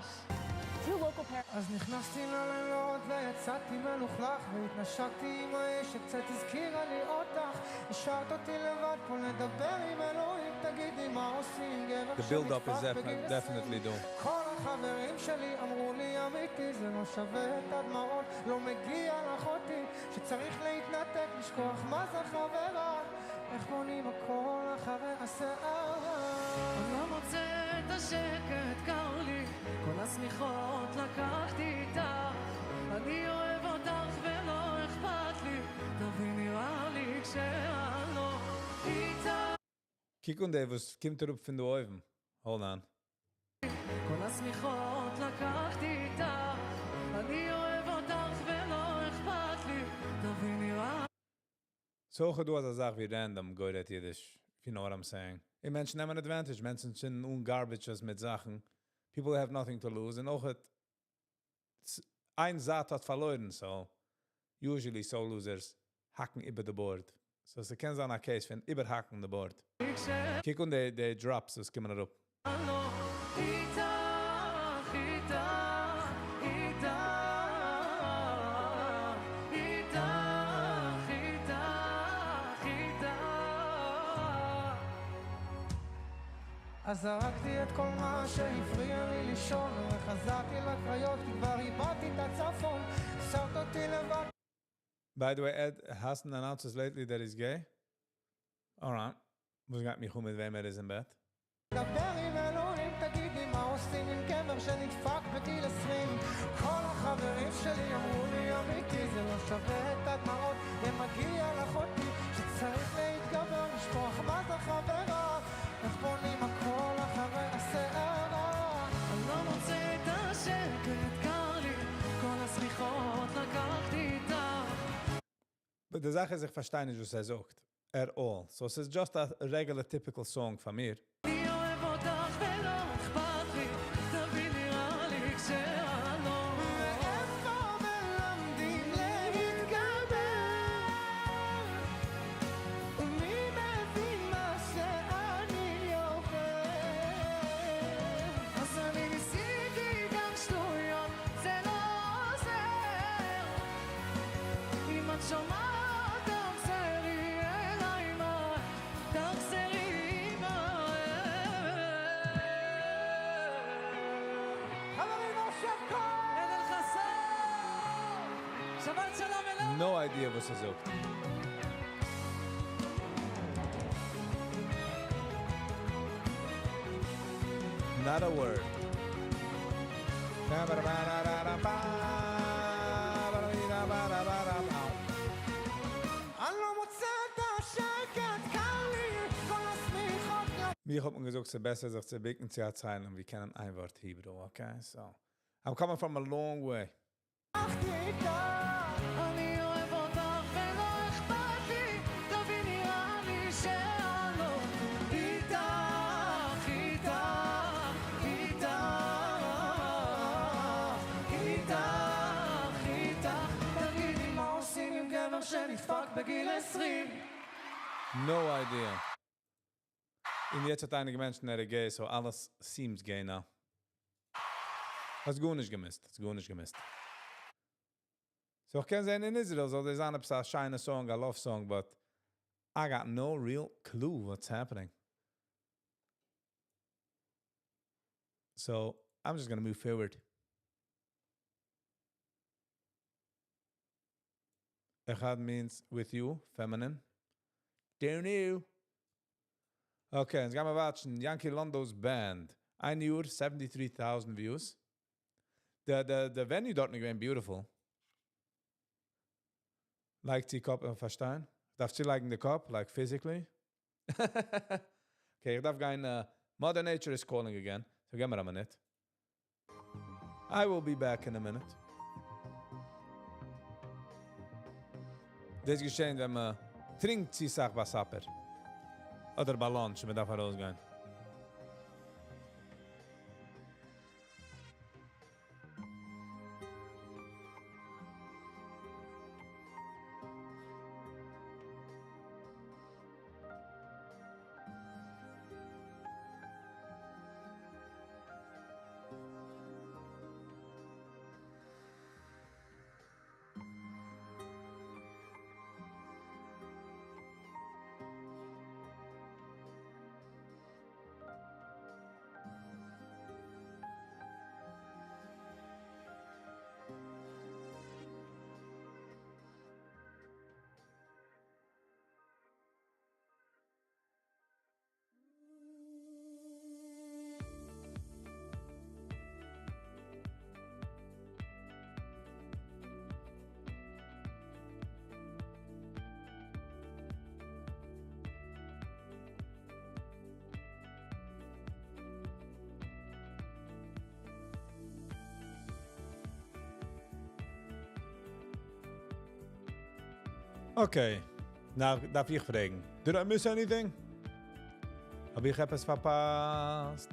Two local parents. אז נכנסתי ללילות ויצאתי מלוכלך והתנשקתי עם האש שקצת הזכירה לי אותך. השארת אותי לבד פה לדבר עם אלוהים, תגידי מה עושים גבר The build-up is שנדפק בגיל definitely 20. done. כל החברים שלי אמרו לי אמיתי זה לא שווה את הדמעות, לא מגיע לך אותי, שצריך להתנתק, לשכוח מה זה חברה, איך בונים הכל אחרי הסערה. אני לא מוצא את השקט, קר לי, כל השמיכות לקחתי איתך, אני אוהב אותך ולא אכפת לי, תביא נראה לי כשאני לא איתך. קוק אן דער וואס קומט אראפ פון דא אויבן. Hold on. כל השמיכות לקחתי איתך, אני אוהב אותך ולא אכפת לי, תביני רק. So אויך דא אזא זאך ווי random גוי רעדט אידיש, if you know what I'm saying. און מענטשן נעמען advantage, מענטשן צינדן אן garbage מיט זאכן, people have nothing to lose, און אויך איין זייט האט פארלוירן, so usually so losers האקן איבער די board. So ס'קען זיין א case פון איבערהאקן די board. קוק אן די די drops וואס קומען אראפ. איתך, איתך, איתך, איתך, איתך, איתך. אז זרקתי את כל מה שהפריע לי לישון וחזרתי לקריות כי כבר איבדתי את הצפון השארת אותי לבד. By the way, Ed hasn't announced us lately that he's gay. Alright. וואס גייט מיך אן מיט וועם ער איז אין בעט? דבר עם אלוהים, תגידי מה עושים עם גבר שנדפק בגיל 20. כל החברים שלי אמרו לי אמיתי זה לא שווה את הדמעות ומגיע לך אותי שצריך להתגבר, לשכוח מה זה חברה איך בונים הכל אחרי הסערה. אני לא מוצא את השקט, קר לי, כל השמיכות לקחתי איתך. But די זאך איז, איך פארשטיי נישט וואס ער זאגט. At all. So ס'איז just a regular typical song פאר מיר. אני אוהב אותך ולא אכפת לי, תביני רע לי כשאני ואיפה מלמדים להתגבר ומי מבין מה שאני עובר אז אני ניסיתי גם שטויות, זה לא עוזר אם את שומעת תחזרי אליי מהר, תחזרי מהר. חברים, אושר כהן! עדן חסון! שבת שלום אלוהים! No idea וואס ער זאגט. Not a word. אני לא מוצא את השקט, קר לי, כל השמיכות מיר האט מען געזאגט, ס'איז בעסער זיך צו ביקן צו א ציין און מיר קענען איין ווארט Hebrew, okay? So, I'm coming from a long way. לקחתי איתך אני אוהב אותך ולא אכפת לי, תביני רע לי שאני לא איתך, איתך, איתך, איתך, איתך. תגידי מה עושים עם גבר שנדפק בגיל 20. No idea. און יעצט האט איינער געמענטשנט ער איז gay, so אלעס seems gay now. האסט גארנישט געמיסט, האסט גארנישט געמיסט. So איך קען זען אין Israel, זאל דאס זיין עפעס א שיינע song, a love song, but I got no real clue what's happening. So I'm just gonna move forward. אחד means with you, feminine. Don't know. Okay, יעצט גייען מיר watchן Yanky Londo's band. איין יאר, 73,000 views. The venue דארט געווען beautiful. לייגט די קאפ און פארשטיין. דארף זי לייגן די קאפ, like physically. Okay, איך דארף גיין, Mother Nature is calling again. So give me a minute. I will be back in a minute. דאס געשען, ווען מען טרינקט צו סאך ביי supper. אדער ביי lunch, מען דארף ארויסגיין. Okay, now דארף איך פרעגן, did I miss anything? האב איך עפעס פארפאסט?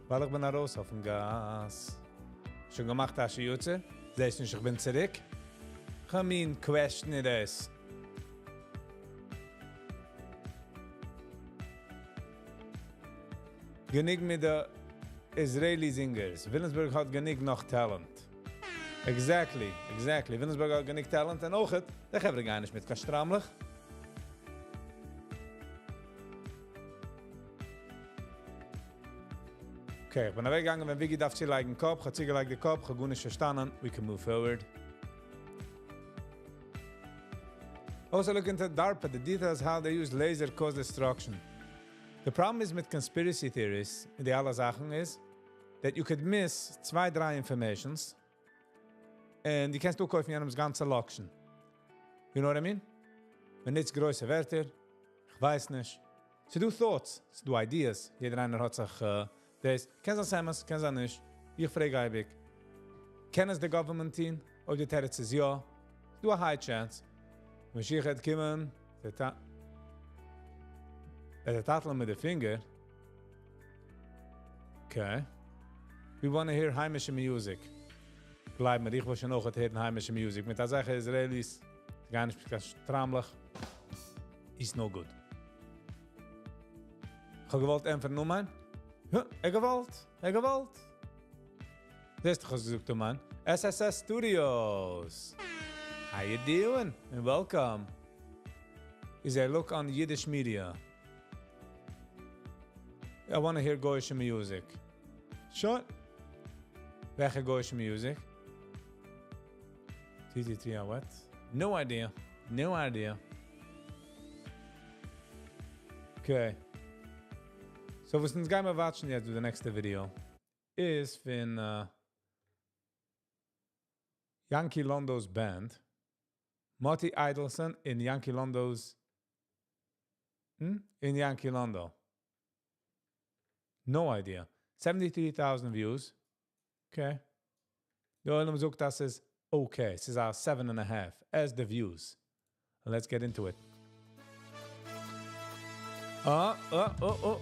ווייל איך בין ארויס אויפן גאס. שוין געמאכט א שיעור? זעסט נישט איך בין צוריק? כ'מיין question איז דאס. גענוג מיט די Israeli singers. וויליאמסבורג האט גענוג נאך talent. Exactly, exactly. וויליאמסבורג האט גענוג talent און אויך, די חברה גייען נישט מיט קיין שטריימלעך. Okay, איך בין אוועקגעגאנגען ווען וויגי דארף צולייגן קאפ, האט צוגעלייגט די קאפ, כ'האב גארנישט פארשטאנען. We can move forward. Also look into DARPA, the details how they use laser cause destruction. The problem is מיט conspiracy theories, די אלע זאכן איז, that you could miss צוויי דריי informations, און דו קענסט אפקויפן יענעמ'ס גאנצע לאקשן. You know what I mean? מען נוצט גרויסע ווערטער, איך ווייס נישט. ס'דא thoughts, ס'דא ideas, יעדער איינער האט זיך דאס. קען זיין אמת, קען זיין נישט. איך פרעג אייביג, קען עס די government טון? אויב די תירוץ איז יא, ס'דא א high chance. משיח וועט קומען, דער טאטע מיט די פינגער. Okay. We want to hear היימישע music. גלייב מיר, איך וויל שוין אויך הערן היימישע music. מיט אזעלכע Israelis, גארנישט מיט קיין שטריימלעך. Is no good. איך האב געוואלט ענטפערן אמן. ער געוואלט, ער געוואלט. דאס האסט געזאגט אמן. SSS Studios. How you doing? And welcome. Is a look on Yiddish media. I want to hear גוי'אישע music. Sure. וועלכע גוי'אישע music? TT3 what? No idea. No idea. Okay. So, וואס אונז גייען מיר watch'ן יעצט, די נעקסטע video, איז פון Yanky Londo's band. Moti Idelson in Yanky Londo's In Yanky Londo. No idea. 73,000 views. Okay. דער עולם זאגט, דאס איז okay. עס איז א 7.5 as the views. Let's get into it. Ah, oh, oh, oh.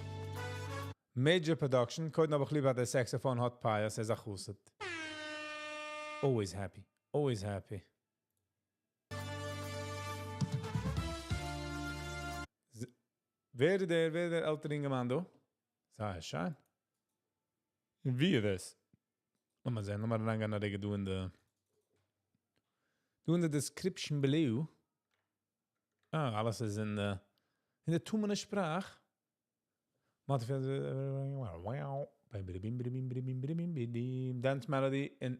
Major production. קודם האב איך ליב דער saxophone האט פיאות, איז א חסיד. Always happy. Always happy. ווער דער עלטערע אינגערמאן דא? זייער שיין. ווי איז דאס? לאמיר זען, לאמיר אריינגיין דא אין די description below. אה, אלעס איז אין די טמא'נע שפראך. Dance melody in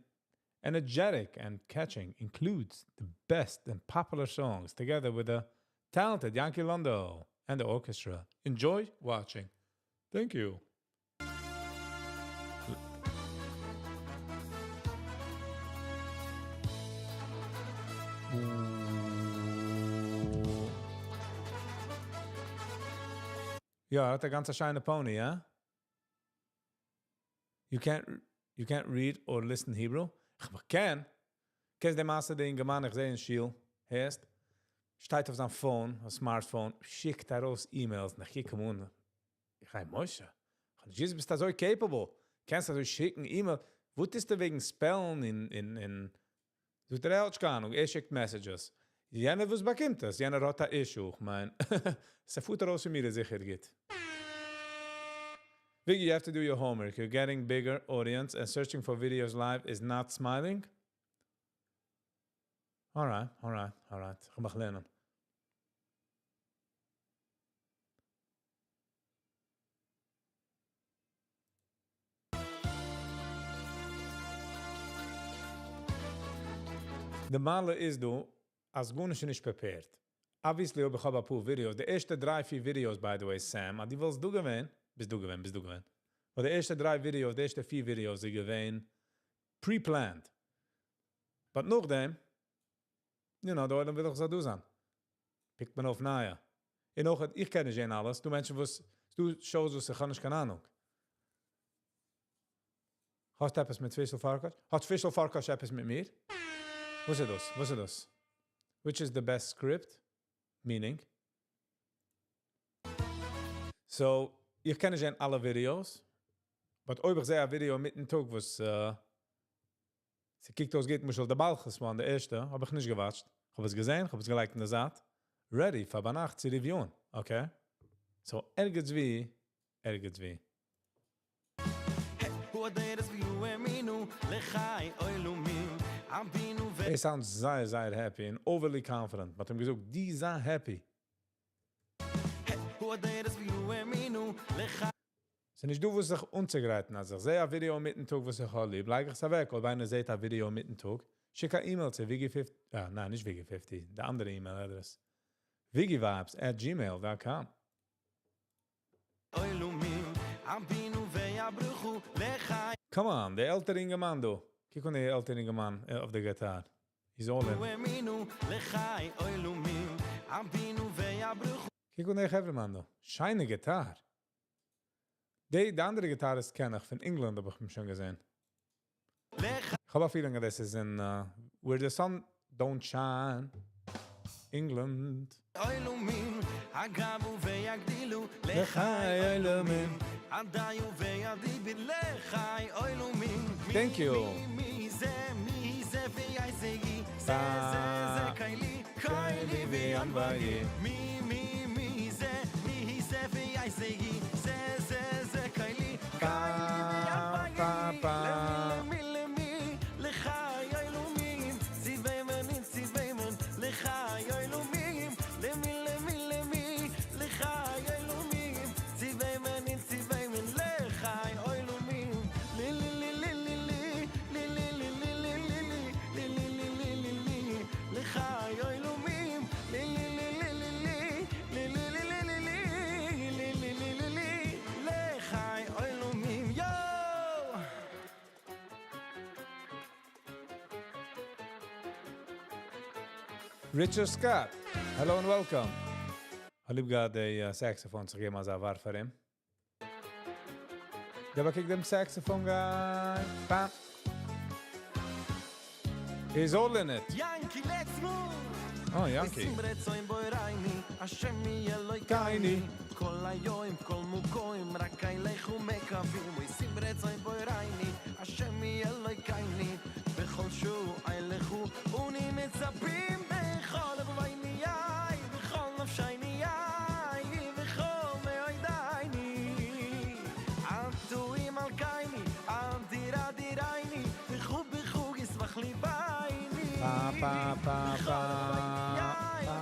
energetic and catching includes the best and popular songs together with the talented Yankee Londo and the orchestra. Enjoy watching. Thank you. יא, ער האט א גאנץ שיינע pony, יא? You can't read or listen Hebrew? איך קען. קענסט די מעשה דער אינגערמאן, איך זע אין שול, הערסט? שטייט אויף זיין phone, א smartphone, שיקט ארויס emails, און איך קוק אים אן. איך זאג, משה, דו ביסט אזוי capable. קענסט אזוי שיקן email. וואו ביסטו וועגן spell'ן אין דו האסט קיין אהנונג, ער שיקט messages. יענער וואס באקומט עס, יענער האט א issue, איך מיין. ס'פארט ארויס פון מיר זיכער גוט. Vicky, you have to do your homework. You're getting bigger audience and searching for videos live is not smiling. Alright, alright, alright. איך מאך לערנען. די מעלה איז דא, אז גארנישט נישט prepared. Obviously, האב איך א פאר videos. די ערשטע דריי, פיר videos, by the way, Sam, אז דו ווילסט דא געווען, ביסט דא געווען, ביסט דא געווען. אבער די ערשטע דריי videos, די ערשטע פיר videos, זענען געווען pre-planned. But נאכדעם, דער עולם וויל דאך דא זיין. Pick'ט מען אויף נייע. און אויך, איך קען נישט זען אלעס. דא מענטשן, וואס, דא shows, וואס איך האב נישט קיין אהנונג. האסט עפעס מיט פישל פארקאש? האט פישל פארקאש עפעס מיט מיר? וואס איז דאס? וואס איז דאס? Which is the best script? Meaning? So, איך קען נישט זען אלע videos, but אויב איך זע א video אינמיטן טאג, וואס ס'קוקט אויס גוט, למשל דער באלכעס one, דער ערשטע, האב איך נישט געwatcht. איך האב עס געזען, איך האב עס געלייגט אין דער זייט. Ready פאר ביינאכט צו review'ן, okay? So, ערגעץ וואו, ערגעץ וואו. הוא הדרך והוא האמינו לחי עולמים עבינו ו... ער sounds זייער זייער happy and overly confident. מ'האט אים געזאגט, דו זיי happy. הוא הדרך והוא האמינו לחי ס'איז נישט דא וואס זיך אנצוגרייטן. אז איך זע א video אינמיטן טאג, וואס איך האב ליב, לייג איך עס אוועק. אויב איינער זעט א video אינמיטן טאג, שיק א email צו Viggy50, אה, ניין, נישט Viggy50, די אנדערע email address. ViggyVibes@gmail.com. עולמים עבינו ויברכו לחי Come on, דער עלטערע אינגערמאן דא. קוק אן דער עלטערע אינגערמאן אויף דער guitar. He's all in. האמינו לחי עולמים עבינו ויברכו קוק אן דער חברה'מאן דא. שיינע guitar. די אנדערע guitarist קען איך, פון England האב איך אים שוין געזען. לחי איך האב א feeling דאס איז אין Where the Sun Don't Shine, England. עולמים הגבו ויגדילו לחי עולמים. עדיו וידיבר לחי עולמים Thank you. מי מי זה מי זה ויעזי זה זה זה קיילי קיילי ויאנוואי. מי מי מי זה מי זה ויעזי זה זה זה קיילי קיילי פא, פא. למי למי לחי עולמים ציווי מנין ציווי מן לחי עולמים למי למי למי לחי עולמים ציווי מנין ציווי מן לחי עולמים לי לי לי לי לי לי לי לי לי לי לי לי לי לי לי לי לי לי לחי עולמים לי לי לי לי לי לי לי לי לי לי לי לי לי לי לי לחי עולמים יו Richard Scott, hello and welcome. האב ליב געהאט די saxophone, זיך געבן אזא ווארף פאר אים. געב א קוק דעם saxophone guy. Bam. He's all in it. Yankee, let's move! Oh, Yankee. עושים רצון בוירייני, השם יהיה קייני. כל היום, כל מוקוים, רק אליך ומקווים. עושים רצון בוירייני, השם יהיה קייני. בכל שוע ילכו, ונים מצפים בכל לבבי בכל נפשי ניי, בכל מאוידייני. עטויים על קייני, אדירה דירייני, בכו בכו ישמח ליבייני. Pa, pa, pa, pa.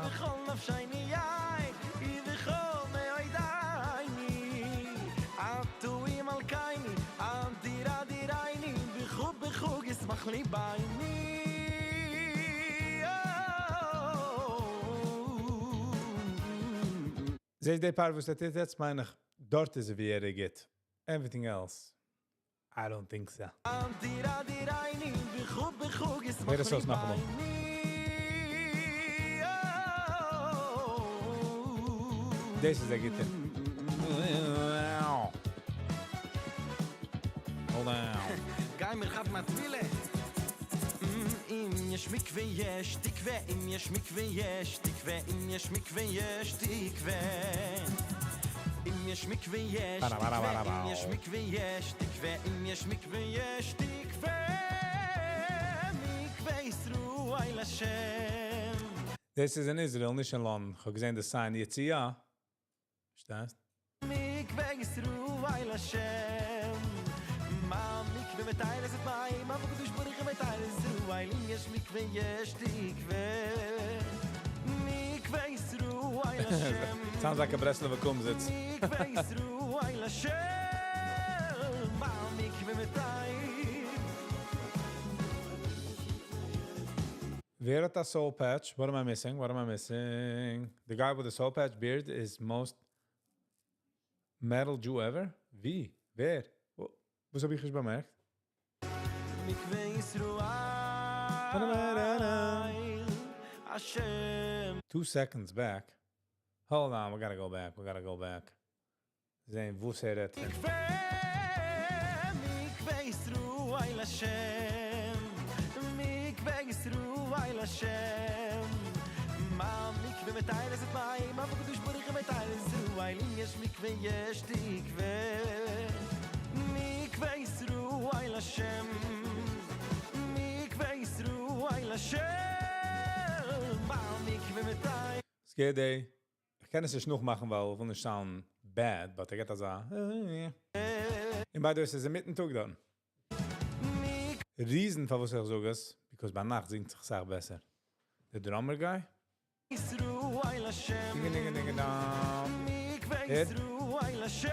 בכל נפשי ניי, ובכל מאוידייני. עטויים על קייני, אדירה דירייני, בכו בכו ישמח ליבייני. זעסט די part וואס ער טוט יעצט, מיין איך, דארט איז ווי ער גייט. Everything else, I don't think so. אדירה דירייני, בכו בכו ישמח הער עס אויס נאכאמאל. ליבייני. דאס איז א גוטע. Hold on. גיי מיר כאפן א טבילה. אם יש מקווה יש תקווה, אם יש מקווה יש תקווה, אם יש מקווה יש תקווה. אם יש מקווה יש ברה, ברה, תקווה, ברה, אם ברה. יש מקווה יש תקווה, אם יש מקווה יש תקווה. מקווה ישראל השם. דאס איז אין Israel, נישט אין לאנדאן. איך האב געזען די sign יציאה. פארשטייסט? מקווה ישראל השם. מה מקווה מטהר את מים, מה מקדוש ברוך הוא מטהר את ישראל, אם יש מקווה יש תקווה. מקווה ישראל השם. Sounds like a Breslover קומזיץ. מקווה ישראל השם. מה מקווה מטהר. ווער האט א soul patch? What am I missing? What am I missing? The guy with the soul patch beard is most metal Jew ever? ווי? ווער? וואס האב איך נישט באמערקט? מקווה ישראל השם. 2 seconds back. Hold on, we gotta go back. We gotta go back. זען, וואס ער רעדט. מקווה, מקווה ישראל השם. מקווה ישראל השם. מה מקווה מטהר את הטמאים, אף הקדוש ברוך הוא מטהר את ישראל, אם יש מקווה יש תקווה. מקווה ישראל השם, מקווה ישראל השם, מה מקווה מטהר ס'גייט די. איך קען עס נישט נאכמאכן, ווייל איך וויל נישט sound bad, but ער גייט אזא. און by the way, ס'איז אינמיטן טאג דאן. Reason פארוואס איך זאג עס, because ביינאכט זינגט זיך אסאך בעסער. The drummer guy? ישראל השם, Ding, ding, ding, dong. מקווה הער? ישראל השם,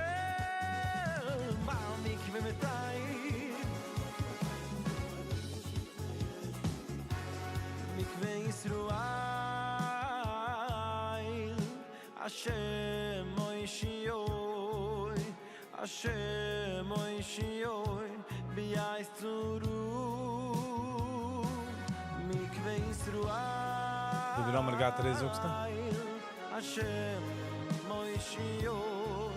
מה מקווה מטהר. מקווה ישראל, השם מושיעו, השם מושיעו, בעת צרה. מקווה ישראל, The drummer גייט דער זאגסטו? השם מושיעו,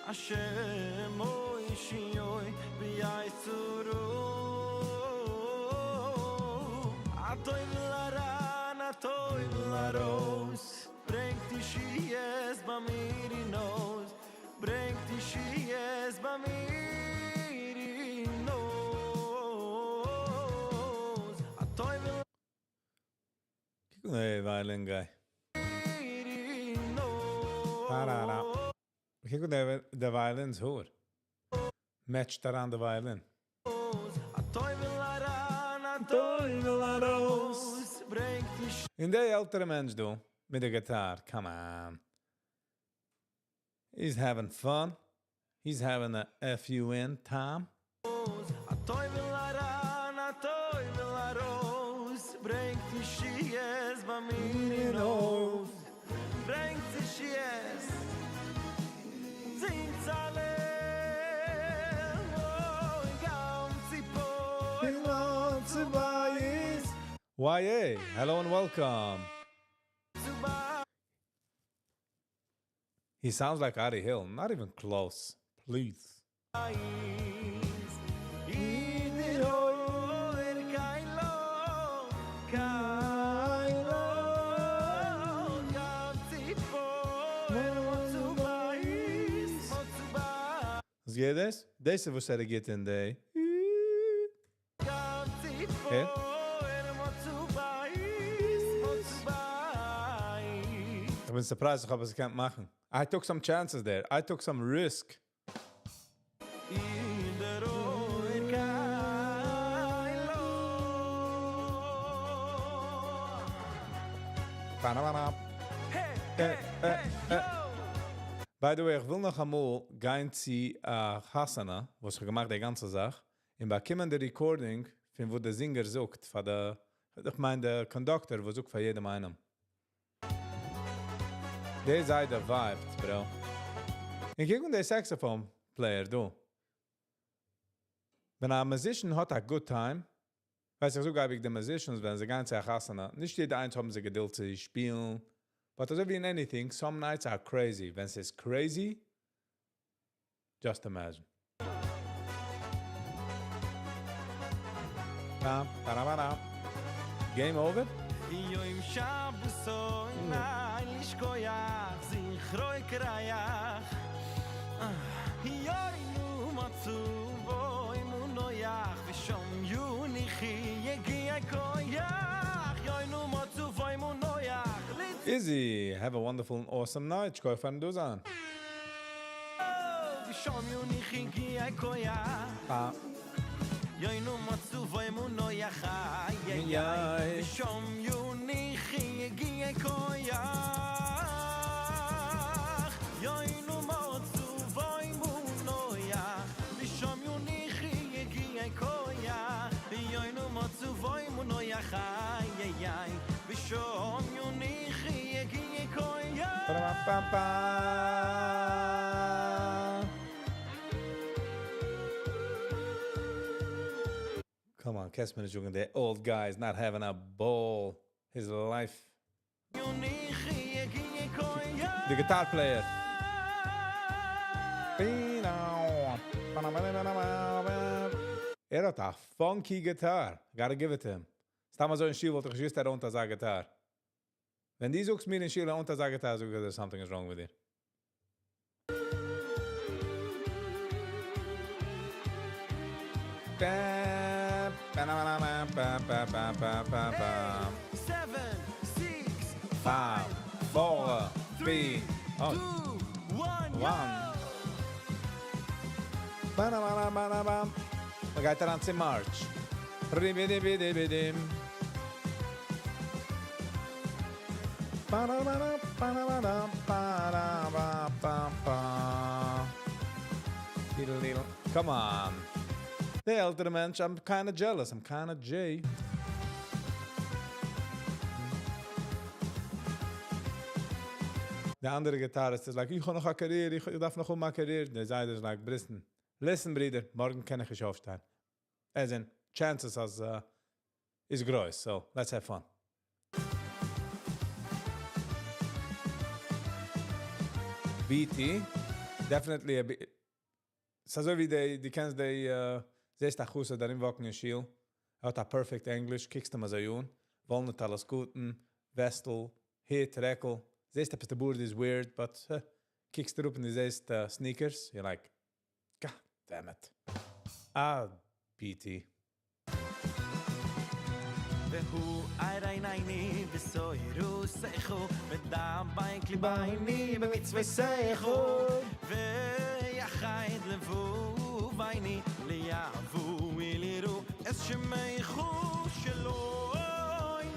השם מושיעו, בעת צרה. הטוב לרע, הטוב לרויס, ברענגט ישועות ביי מיר אין הויז, ברענגט ישועות ביי מיר אין הויז. הטוב קוק אן, violin guy. Pa-ra-ra. קוק אן דער violin's האר. Matcht אריין די violin. הטוב לרע, הטוב לרויס, ברענגט און דער עלטערע מענטש דא, מיט דער guitar, come on. He's having fun. He's having a F-U-N time. הטוב לרע, הטוב לרויס, ברענגט ישועות ביי מיר אין הויז, ברענגט ישועות. זינגט אלע, אוי, גם ציפור, YA, hello and welcome. He sounds like Ari Hill. Not even close. Please. אין דער אויער קיין לא, קיין לא, גם ציפור, מצאו בית, מצאו בית. וואס גייט דאס? דאס איז וואס ער גייט אין די. גם ציפור, Okay. מצאו בית, מצאו בית. איך בין surprised, איך האב עס געקענט מאכן. I took some chances there. I took some risk. אין דער אויער קיין לא. Ba-na-ba-na. Hey, Eh, hey, eh, hey, eh. By the way, איך וויל נאך אמאל גיין צו א חתונה, וואס איך האב געמאכט די גאנצע זאך, און באקומען די recording פון וואו דער singer זאגט, פאר דער, איך מיין דער conductor, וואס זאגט פאר יעדעם איינעם. דער זיידע vibed, bro. און קוק אן דער saxophone player, דא. ווען א musician האט a good time, ווייסט, איך זאג אייביג, די musicians, ווען זיי גייען צו א חתונה, נישט יעדער איינס האבן זיי געדולד צו שפילן, but אזוי ווי in anything, some nights are crazy. ווען ס'איז crazy, just imagine. Ba, ba, ba, ba. Game over? יום שבתון ניין לשכוח זכרו קרח יוינו מצאו בו אמונו יח ושום יוניחי יגיע כוח יוינו מצאו בו אמונו יח Izzy, have a wonderful and awesome night. שכוח פארן דא זיין. ושום יוניחי יגיע כוח Pa. יוינו מצאו בו אמונו יח איי איי איי. ושום יוניחי יגיע כוח יוינו מצאו בו אמונו יח ושום יוניחי יגיע כוח יוינו מצאו בו אמונו יח איי איי איי ושום יוניחי יגיע כוח Ba-da-ba-ba-ba. Come on, קענסט מיר נישט זאגן, the old guy is not having a ball. His life. The guitar player. ער האט א funky guitar. Gotta give it to him. סתם אזוי אין שול וואלט איך געוואוסט ער ownt אזא guitar. ווען דו זאגסט מיר אין שול אן אזא גיטאר זאג איך דיר something is wrong מיט דיר. Five, four, three, one. מ'גייט אריין צום March. ריבידיבידיבידים. Come on. דער עלטערע מענטש, I'm kinda jealous, I'm kinda jay. דער אנדערע guitarist איז like, איך האב נאך א career, איך דארף נאך האבן א career. דער זיידע איז like, listen, listen, ברודער, מארגן קען איך נישט אויפשטיין. As in, chances אז איז גרויס, so let's have fun. BT, definitely a B. ס'איז אזוי ווי די, דו קענסט די, זעסט א חסיד דארט walk ן אין שול, ער האט א perfect English, קוקסט אים אזוי אן, וואלענע טלית קטן, וועסטל, הוט, רעקל, זעסט עפעס די בארד איז weird, but קוקסט אראפ און דו זעסט sneakers, you're like, God damn it. Ah, BT. והוא עיני וסוירו סייחו ודם בין כלי ביני במצווה סייחו ויחד לבו ביני ליעבו ולירו אס שמייחו שלא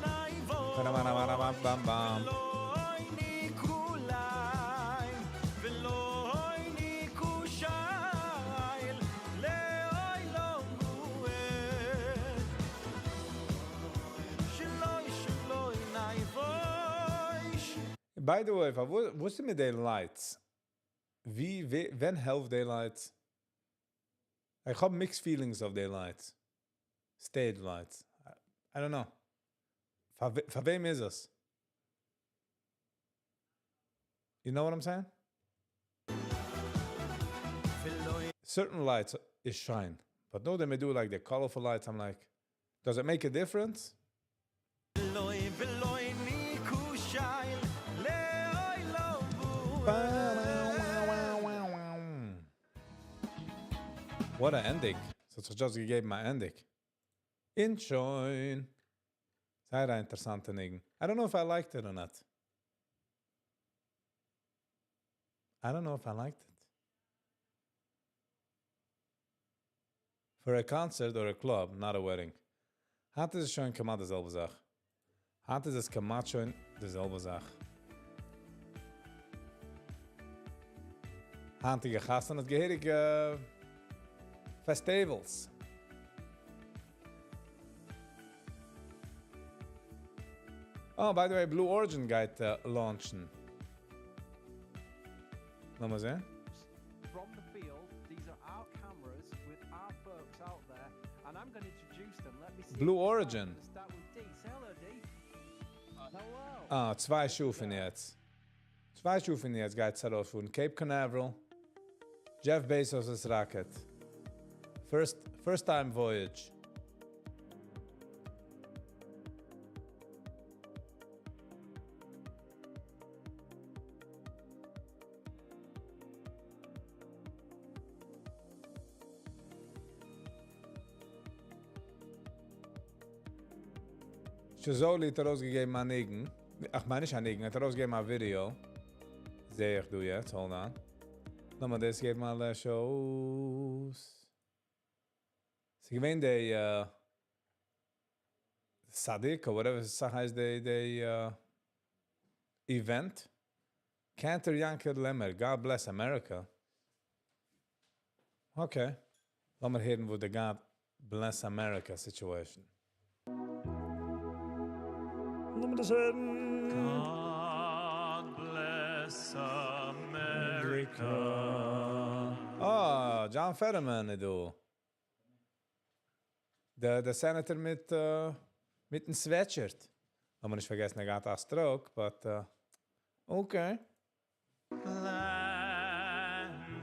נאיבו ולא ניקולי ולא ניקושייל לאוי לא מועד שלא שלא נאיבויש. By the way, וואס איז מיט די lights? ווי, ווען העלפט די lights? איך האב mixed feelings of the lights. Stage lights. I don't know. פאר וועם איז עס? You know what I'm saying? Certain lights is shine, but no, they may do like the colorful lights. I'm like, does it make a difference? ולא ולא ניקושייל לאוי לא What an ending. So it's just געגעבן אן ending. און שוין. זייער אן אינטערעסאנטע ניגון. I don't know if I liked it or not. I don't know if I liked it. For a concert or a club, not a wedding. היינט איז עס שוין כמעט די זעלבע זאך. היינט איז עס כמעט שוין די זעלבע זאך. היינטיגע חתונות געהעריגע festivals. Oh, by the way, Blue Origin גייט launch ן. לאמיר זען. From the field, these are our cameras with our folks out there, and I'm going to introduce them. Let me see. Blue Origin. Let's start with Dee. Say hello, Dee. Hello. אה, צוויי שעה פון יעצט. צוויי שעה פון יעצט גייט עס ארויס פון Cape Canaveral. Jeff Bezos' rocket. First time voyage. Shazoli האט ארויסגעגעבן א ניגון. איך מיין נישט א ניגון, ער האט ארויסגעגעבן א ווידיאו. זע איך דא יעצט, hold on. לאמיר דאס געבן אלע shows. ס'איז געווען די Sadiq or whatever עס הייסט די event. Cantor Yankel Lemmer, God bless America. Okay. לאמיר הערן וואו די God bless America situation. לאמיר דאס הערן. God bless America. Oh, John Fetterman איז דא. דער senator מיט דעם sweatshirt. לאמיר נישט פארגעסן, ער האט א stroke, but okay.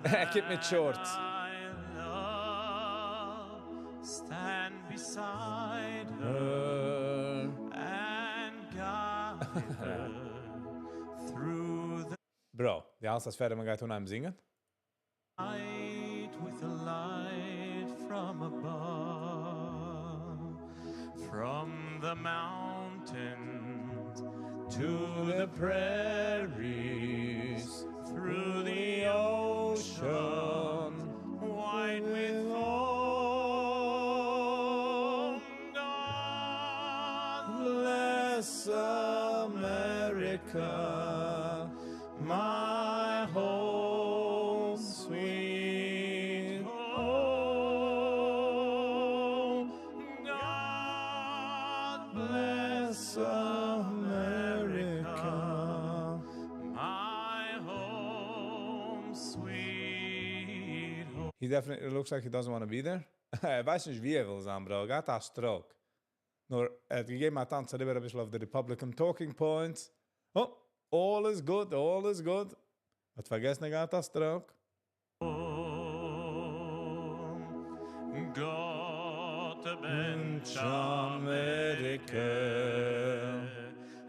ער קומט מיט shorts. Stand beside her and guide her. דו האלטסט אז פעדערמאן גייט אנהייבן זינגען? Light with a light from above From the mountains to the prairies Through the ocean white with foam God bless America my home sweet home God bless America my home sweet home He definitely looks like he doesn't want to be there. ער ווייסט נישט ווי ער וויל זיין, bro. ער געהאט א stroke. נאר ער האט געגעבן א טאנץ אריבער א ביסל אויף די Republican talking points. Oh, all is good, all is good. האט פארגעסן ער געהאט א stroke. גאט בענטש אמעריקע.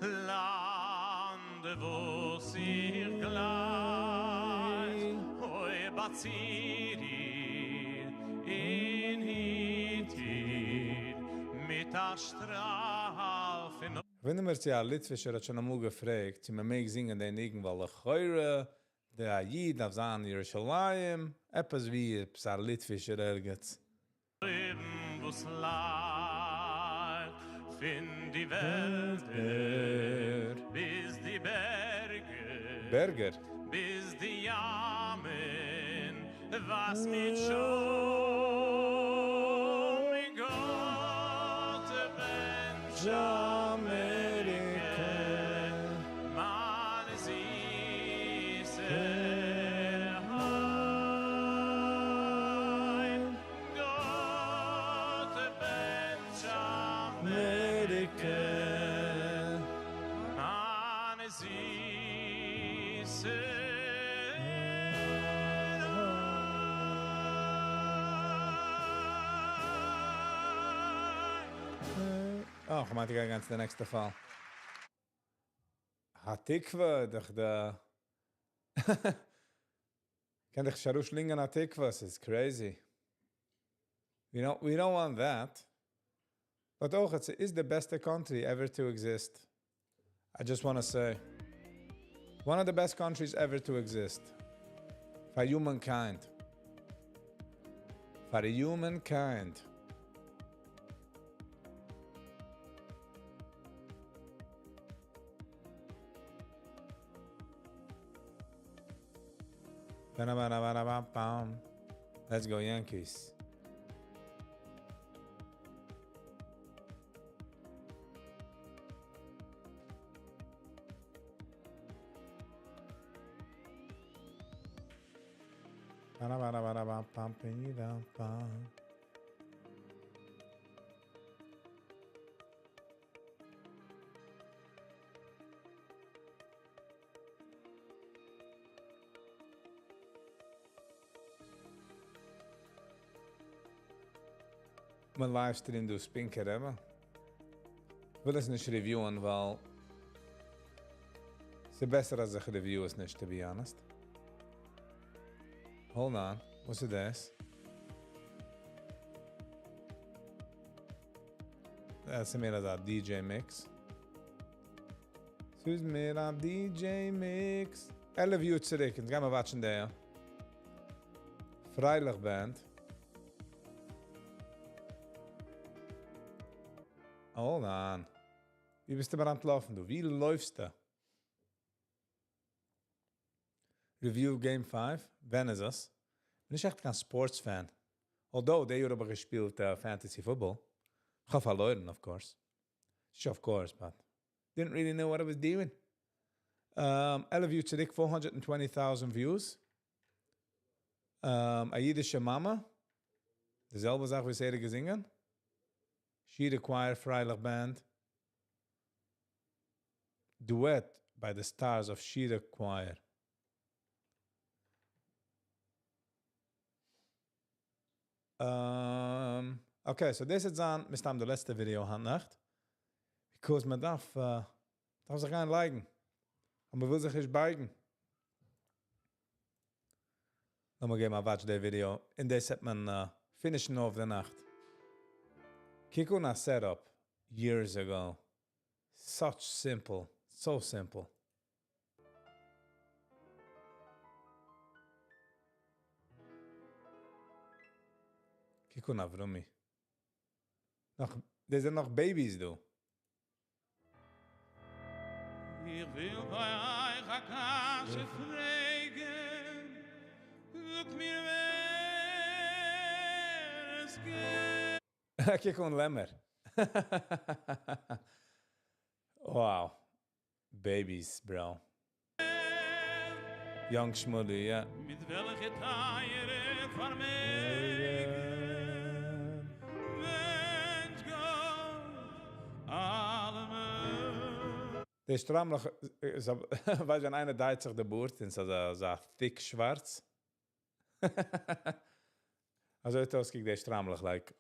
לאנד וואס איך גלייך, אוי באציר איר און היט איר מיט א שטראל פון וואונדער מיר צו א ליטווישער האט שוין אמאל געפרעגט צו מען מעג זינגען די ניגון ווייל לכאורה דער איד דארף זיין אין ירושלים, עפעס ווי עפעס א ליטווישער ערגעץ. אויבן וואס לייכט פון די וועלדער ביז די בערגער. בערגער. ביז די ימען וואס מיט שוים גאט בענטש אמעריקע מיין זיסע היים גאט בענטש אמעריקע מיין זיסע היים. אה, כ'מיין איך גיי גיין צו די נעקסטע פאל. התקווה, דאך די קען דיך אראפשלינגען התקווה, ס'איז crazy. We don't, we don't want that. But אויך, it is the best country ever to exist. I just want to say, one of the best countries ever to exist. For humankind. For humankind. Let's go Yankees. מען live stream דא ספינקא רבי. וויל עס נישט review ען, ווייל ס'איז בעסער אז איך review עס נישט, to be honest. Hold on, וואס איז דאס? דאס איז מער אזא DJ mix. ס'איז מער א DJ mix. 11 יאר צוריק, אונז גיימיר watch ן די פרייליך band. Hold on. ווי ביסטו ביים אנטלויפן, דו? ווי לויפסטו? Review Game 5. ווען איז עס? בין נישט עכט קיין sports fan. Although, די יאר האב איך געשפילט fantasy football. איך האב פארלוירן, of course. נישט of course, but didn't really know what I was doing. 11 יאר צוריק, 420,000 views. א אידישע מאמע. די זעלבע זאך ווי זיי געזינגען. שירה Choir, פרייליך Band. Duet by the stars of Shira Choir. Okay, so דאס איז דאן מסתם די לעצטע ווידיאו היינט נאכט. Because מען דארף, דארף זיך גיין לייגן. און מען וויל זיך נישט בייגן. לאמיר געבן א watch די video, און דאס וועט מען finish ן אויף די נאכט. קוק אן א setup years ago. Such simple, so simple. קוק אן אברומי. נאך, דאס זענען נאך babies דא. איך וויל ביי אייך א קשיא פרעגן, זאגט מיר ווער עס קען. קוק אן לעמער. Wow. Babies, bro. Young Shmuley, yeah. מיט וועלכע טייערע פארמעגן בענטשט גאט אלעמען. די שטריימלעך, ווייסט ווען איינער dye ט זיך די בארד און ס'איז אזא thick שווארץ? אזוי האט אויסגעקוקט די שטריימלעך, like,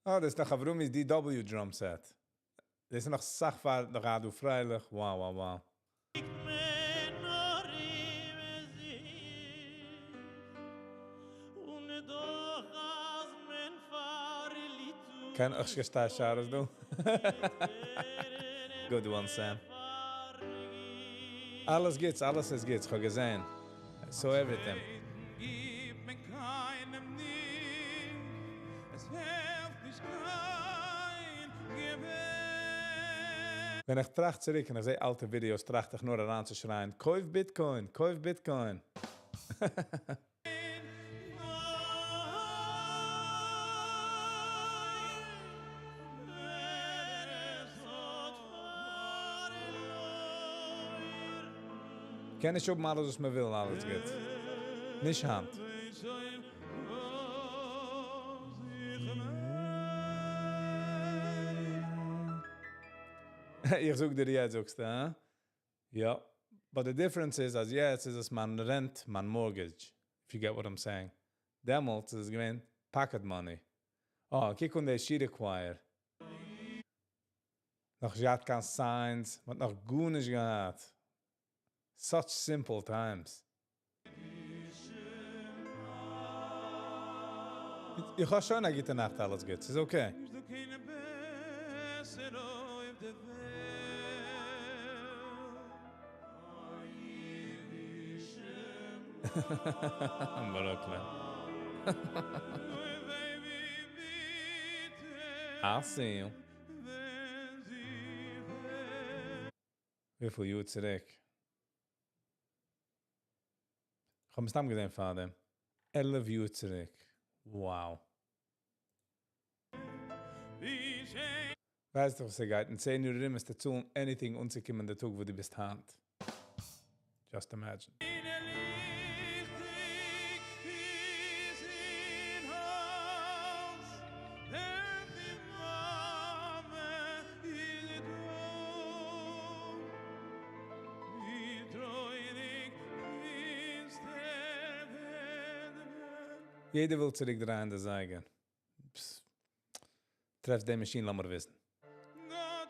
אה, דאס איז נאך אברמי'ס DW drum set. דאס איז נאך סאך פאר נאך אדו פרייליך, wow wow wow. קיין אויך שארס דא? Good one, Sam. אלעס גוטס, אלעס איז גוט, איך האב געזען. So everything. גיב מען קיינעם נישט, עס העלפט נישט קיין געווער. ווען איך טראכט צוריק און איך זע אלטע videos, טראכט איך נאר אריינצושרייען, קויף Bitcoin, קויף Bitcoin. קען נישט האבן אלעס וואס מען וויל, אלעס גוט. נישט היינט. איך זאג דיר יעצט, זאגסטו, הא? יא. But the difference is, אז יעצט איז עס מיין rent, מיין mortgage. If you get what I'm saying. דעמאלטס איז עס געווען pocket money. Oh, קוק אן די שירה choir. נאך נישט געהאט קיין signs, מ'האט נאך גארנישט געהאט. Such simple times. איך האב שוין א גוטע נאכט, אלעס גוט. ס'איז okay. נישט דא קיינער בעסער אויף דער וועלט. Brooklyn. I'll see you. וויפיל יאר צוריק? איך האב מסתם געזען פאר דעם. 11 יאר צוריק. Wow. ווייסט דאך וואס ס'גייט. אין 10 יאר ארום וועסטו צאלן anything אנצוקומען דער טאג, וואו דו ביסט היינט. Just imagine. יעדער וויל צוריקדרייען די זייגער. טרעף די machine, לאז מיר וויסן.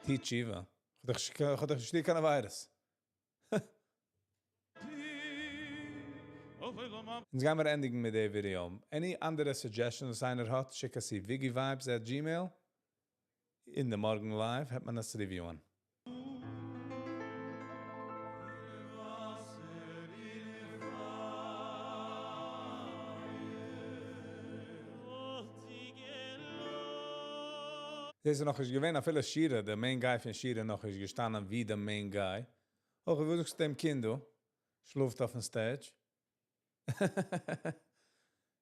טו תשובה. איך האב דאך נישט קיין וויירוס. אונז גייען מיר ענדיגן מיט די video. Any אנדערע suggestions וואס איינער האט, שיק עס צו wiggyvibes@gmail. אין די מארגן live האט מען עס review ען. דאס איז נאך נישט געווען אפילו שירה, דער main guy פון שירה נאך נישט געשטאנען ווי דער main guy. אויך וואו זאגסטו דעם קינד דא? שלאפט אויפן stage.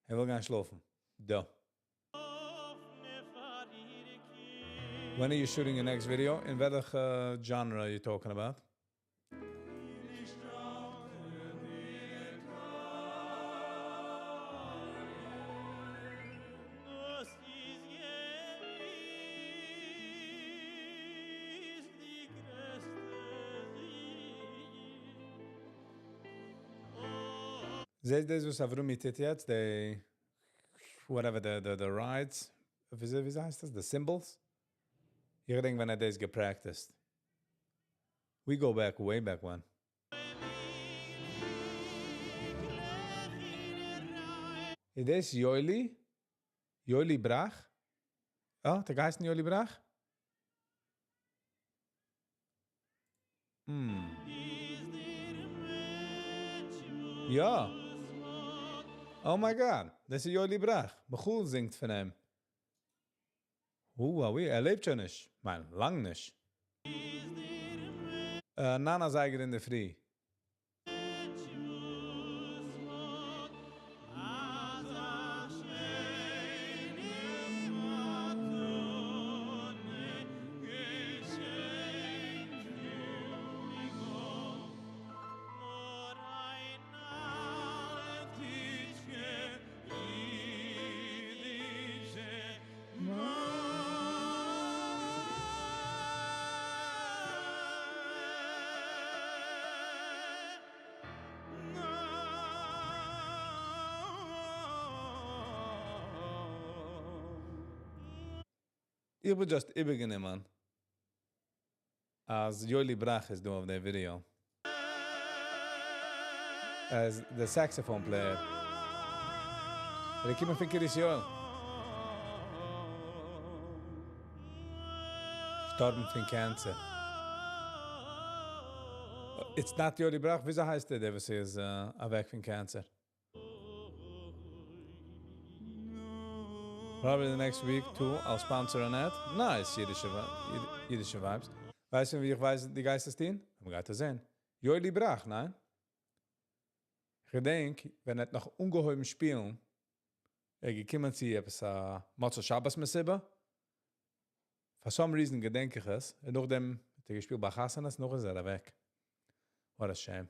ער וויל גיין שלאפן. דא. When are you shooting your next video? אין וועלכע genre are you talking about? זעהסט דאס וואס אברומי טוט יעצט? די whatever the rides, ווי הייסט דאס? The cymbals? איך געדענק ווען ער האט דאס געפרעקטיסט. We go back way back when. איז דאס יואלי? יואלי בראך? יא, האט ער געהייסן יואלי בראך? הממ. יא! Oh my God! דאס איז יואלי בראך! מיכאל זינגט פון אים. וואו, ער לעבט שוין נישט. מיין, לאנג נישט. ניין אזייגער אינדערפרי. איך בין just איבערגענומען אז יואלי בראך איז דא אויף די ווידעא as the saxophone player. ער איז געקומען פון קרית יואל. געשטארבן פון cancer. It's not יואלי בראך, וויאזוי הייסט ער דער וואס איז אוועק פון cancer? Probably the next week too, I'll sponsor an ad. Nice, אידישע אידישע vibes. ווייסט ווי איך ווייס די גייסט עס טון? מ'גייט עס זען. יואלי בראך, ניין? איך געדענק, ווען ער האט נאך אנגעהויבן שפילן, ער איז געקומען צו עפעס א מוצאי שבת מסיבה. For some reason געדענק איך עס. און נאכדעם האט ער געשפילט ביי חתונות, נאך איז ער אוועק. What a shame.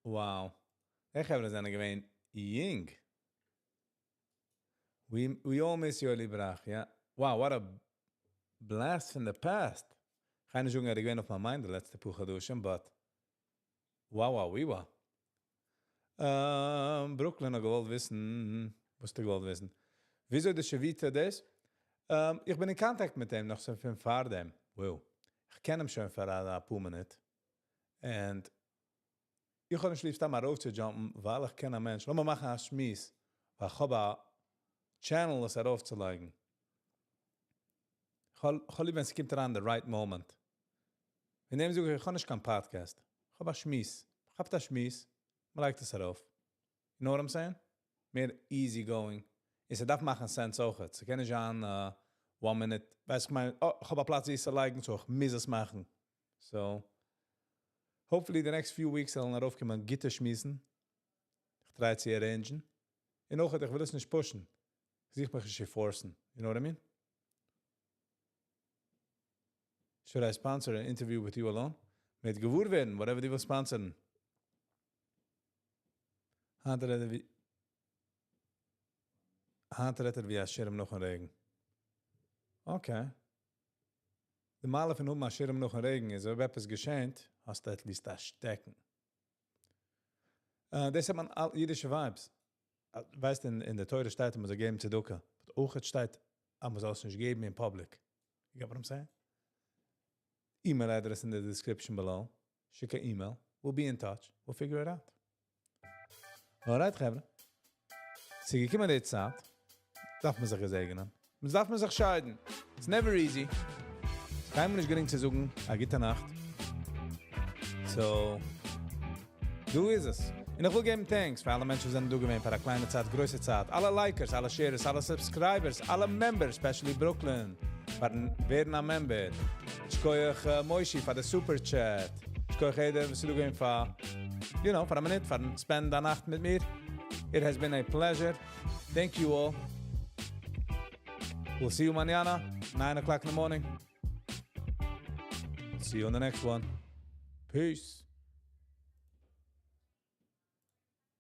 Wow. די חברה זענען געווען יונג. We, we all miss יואלי בראך, yeah. Wow, what a blast from the past. כ'גיי נישט זאגן, ער איז געווען אויף מיין mind די לעצטע פאר חדשים, but wow, wow, ווי wow. Brooklyn האט געוואלט וויסן, וואס האסטו געוואלט וויסן? וויאזוי די שביתה דאס? איך בין אין contact מיט אים נאך שוין פון פאר דעם. Wow. איך קען אים שוין פאר א פאר מינוט. And איך האב נישט ליב סתם ארויף צו jump ן, ווייל איך קען א מענטש. לאמיר מאכן א שמועס, ווייל איך האב א channel עס ארויפצולייגן. איך האב ליב ווען ס'קומט אריין the right moment. וועגן דעם זאג איך, איך האב נישט קיין podcast. איך האב א שמועס. כאפט א שמועס, מ'לייגט עס ארויף. You know what I'm saying? מער easy going. און ס'דארף מאכן sense אויך. ס'קען נישט זיין one minute, ווייסט איך מיין, oh, איך האב א פלאץ וואו עס צו לייגן, so איך מוז עס מאכן. So, hopefully the next few weeks זאלן ארויפקומען גוטע שמועסן. איך try צו arrange ן. און אויך, איך וויל עס נישט push ן. איך זוך מיך נישט צו force ן. You know what I mean? Should I sponsor an interview with you alone? מ'וועט געוואר ווערן, whatever דו ווילסט sponsor ן. היינט רעדט ער ווי היינט רעדט ער ווי א שירעם נאכן רעגן. Okay. די מעלה פון האבן א שירעם נאכן רעגן איז, אויב עפעס געשעט, האסטו at least א שטעקן. דאס האט מען אל אידישע vibes. ווייסט, אין די תורה שטייט, מען זאל געבן צדקה. But אויך שטייט, אז מען זאל עס נישט געבן in public. You get what I'm saying? Email address in the description below. שיק אן email. We'll be in touch. We'll figure it out. Alright, חברה. ס'איז געקומען די צייט. דארף מען זיך געזעגענען. מען דארף מען זיך שיידן. It's never easy. קיינמאל נישט גרינג צו זאגן, א גוטע נאכט. So, דא איז עס. און איך וויל געבן thanks פאר אלע מענטשן וואס זענען דא געווען פאר א קליינע צייט, גרויסע צייט. אלע likers, אלע sharers, אלע subscribers, אלע members, especially Brooklyn, פארן ווערן א member. שכוח מוישי פאר די super chat. שכוח יעדער וואס איז דא געווען פאר, פאר א מינוט, פארן spend די נאכט מיט מיר. It has been a pleasure. Thank you all. We'll see you mañana, 9 o'clock in the morning. See you on the next one. Peace.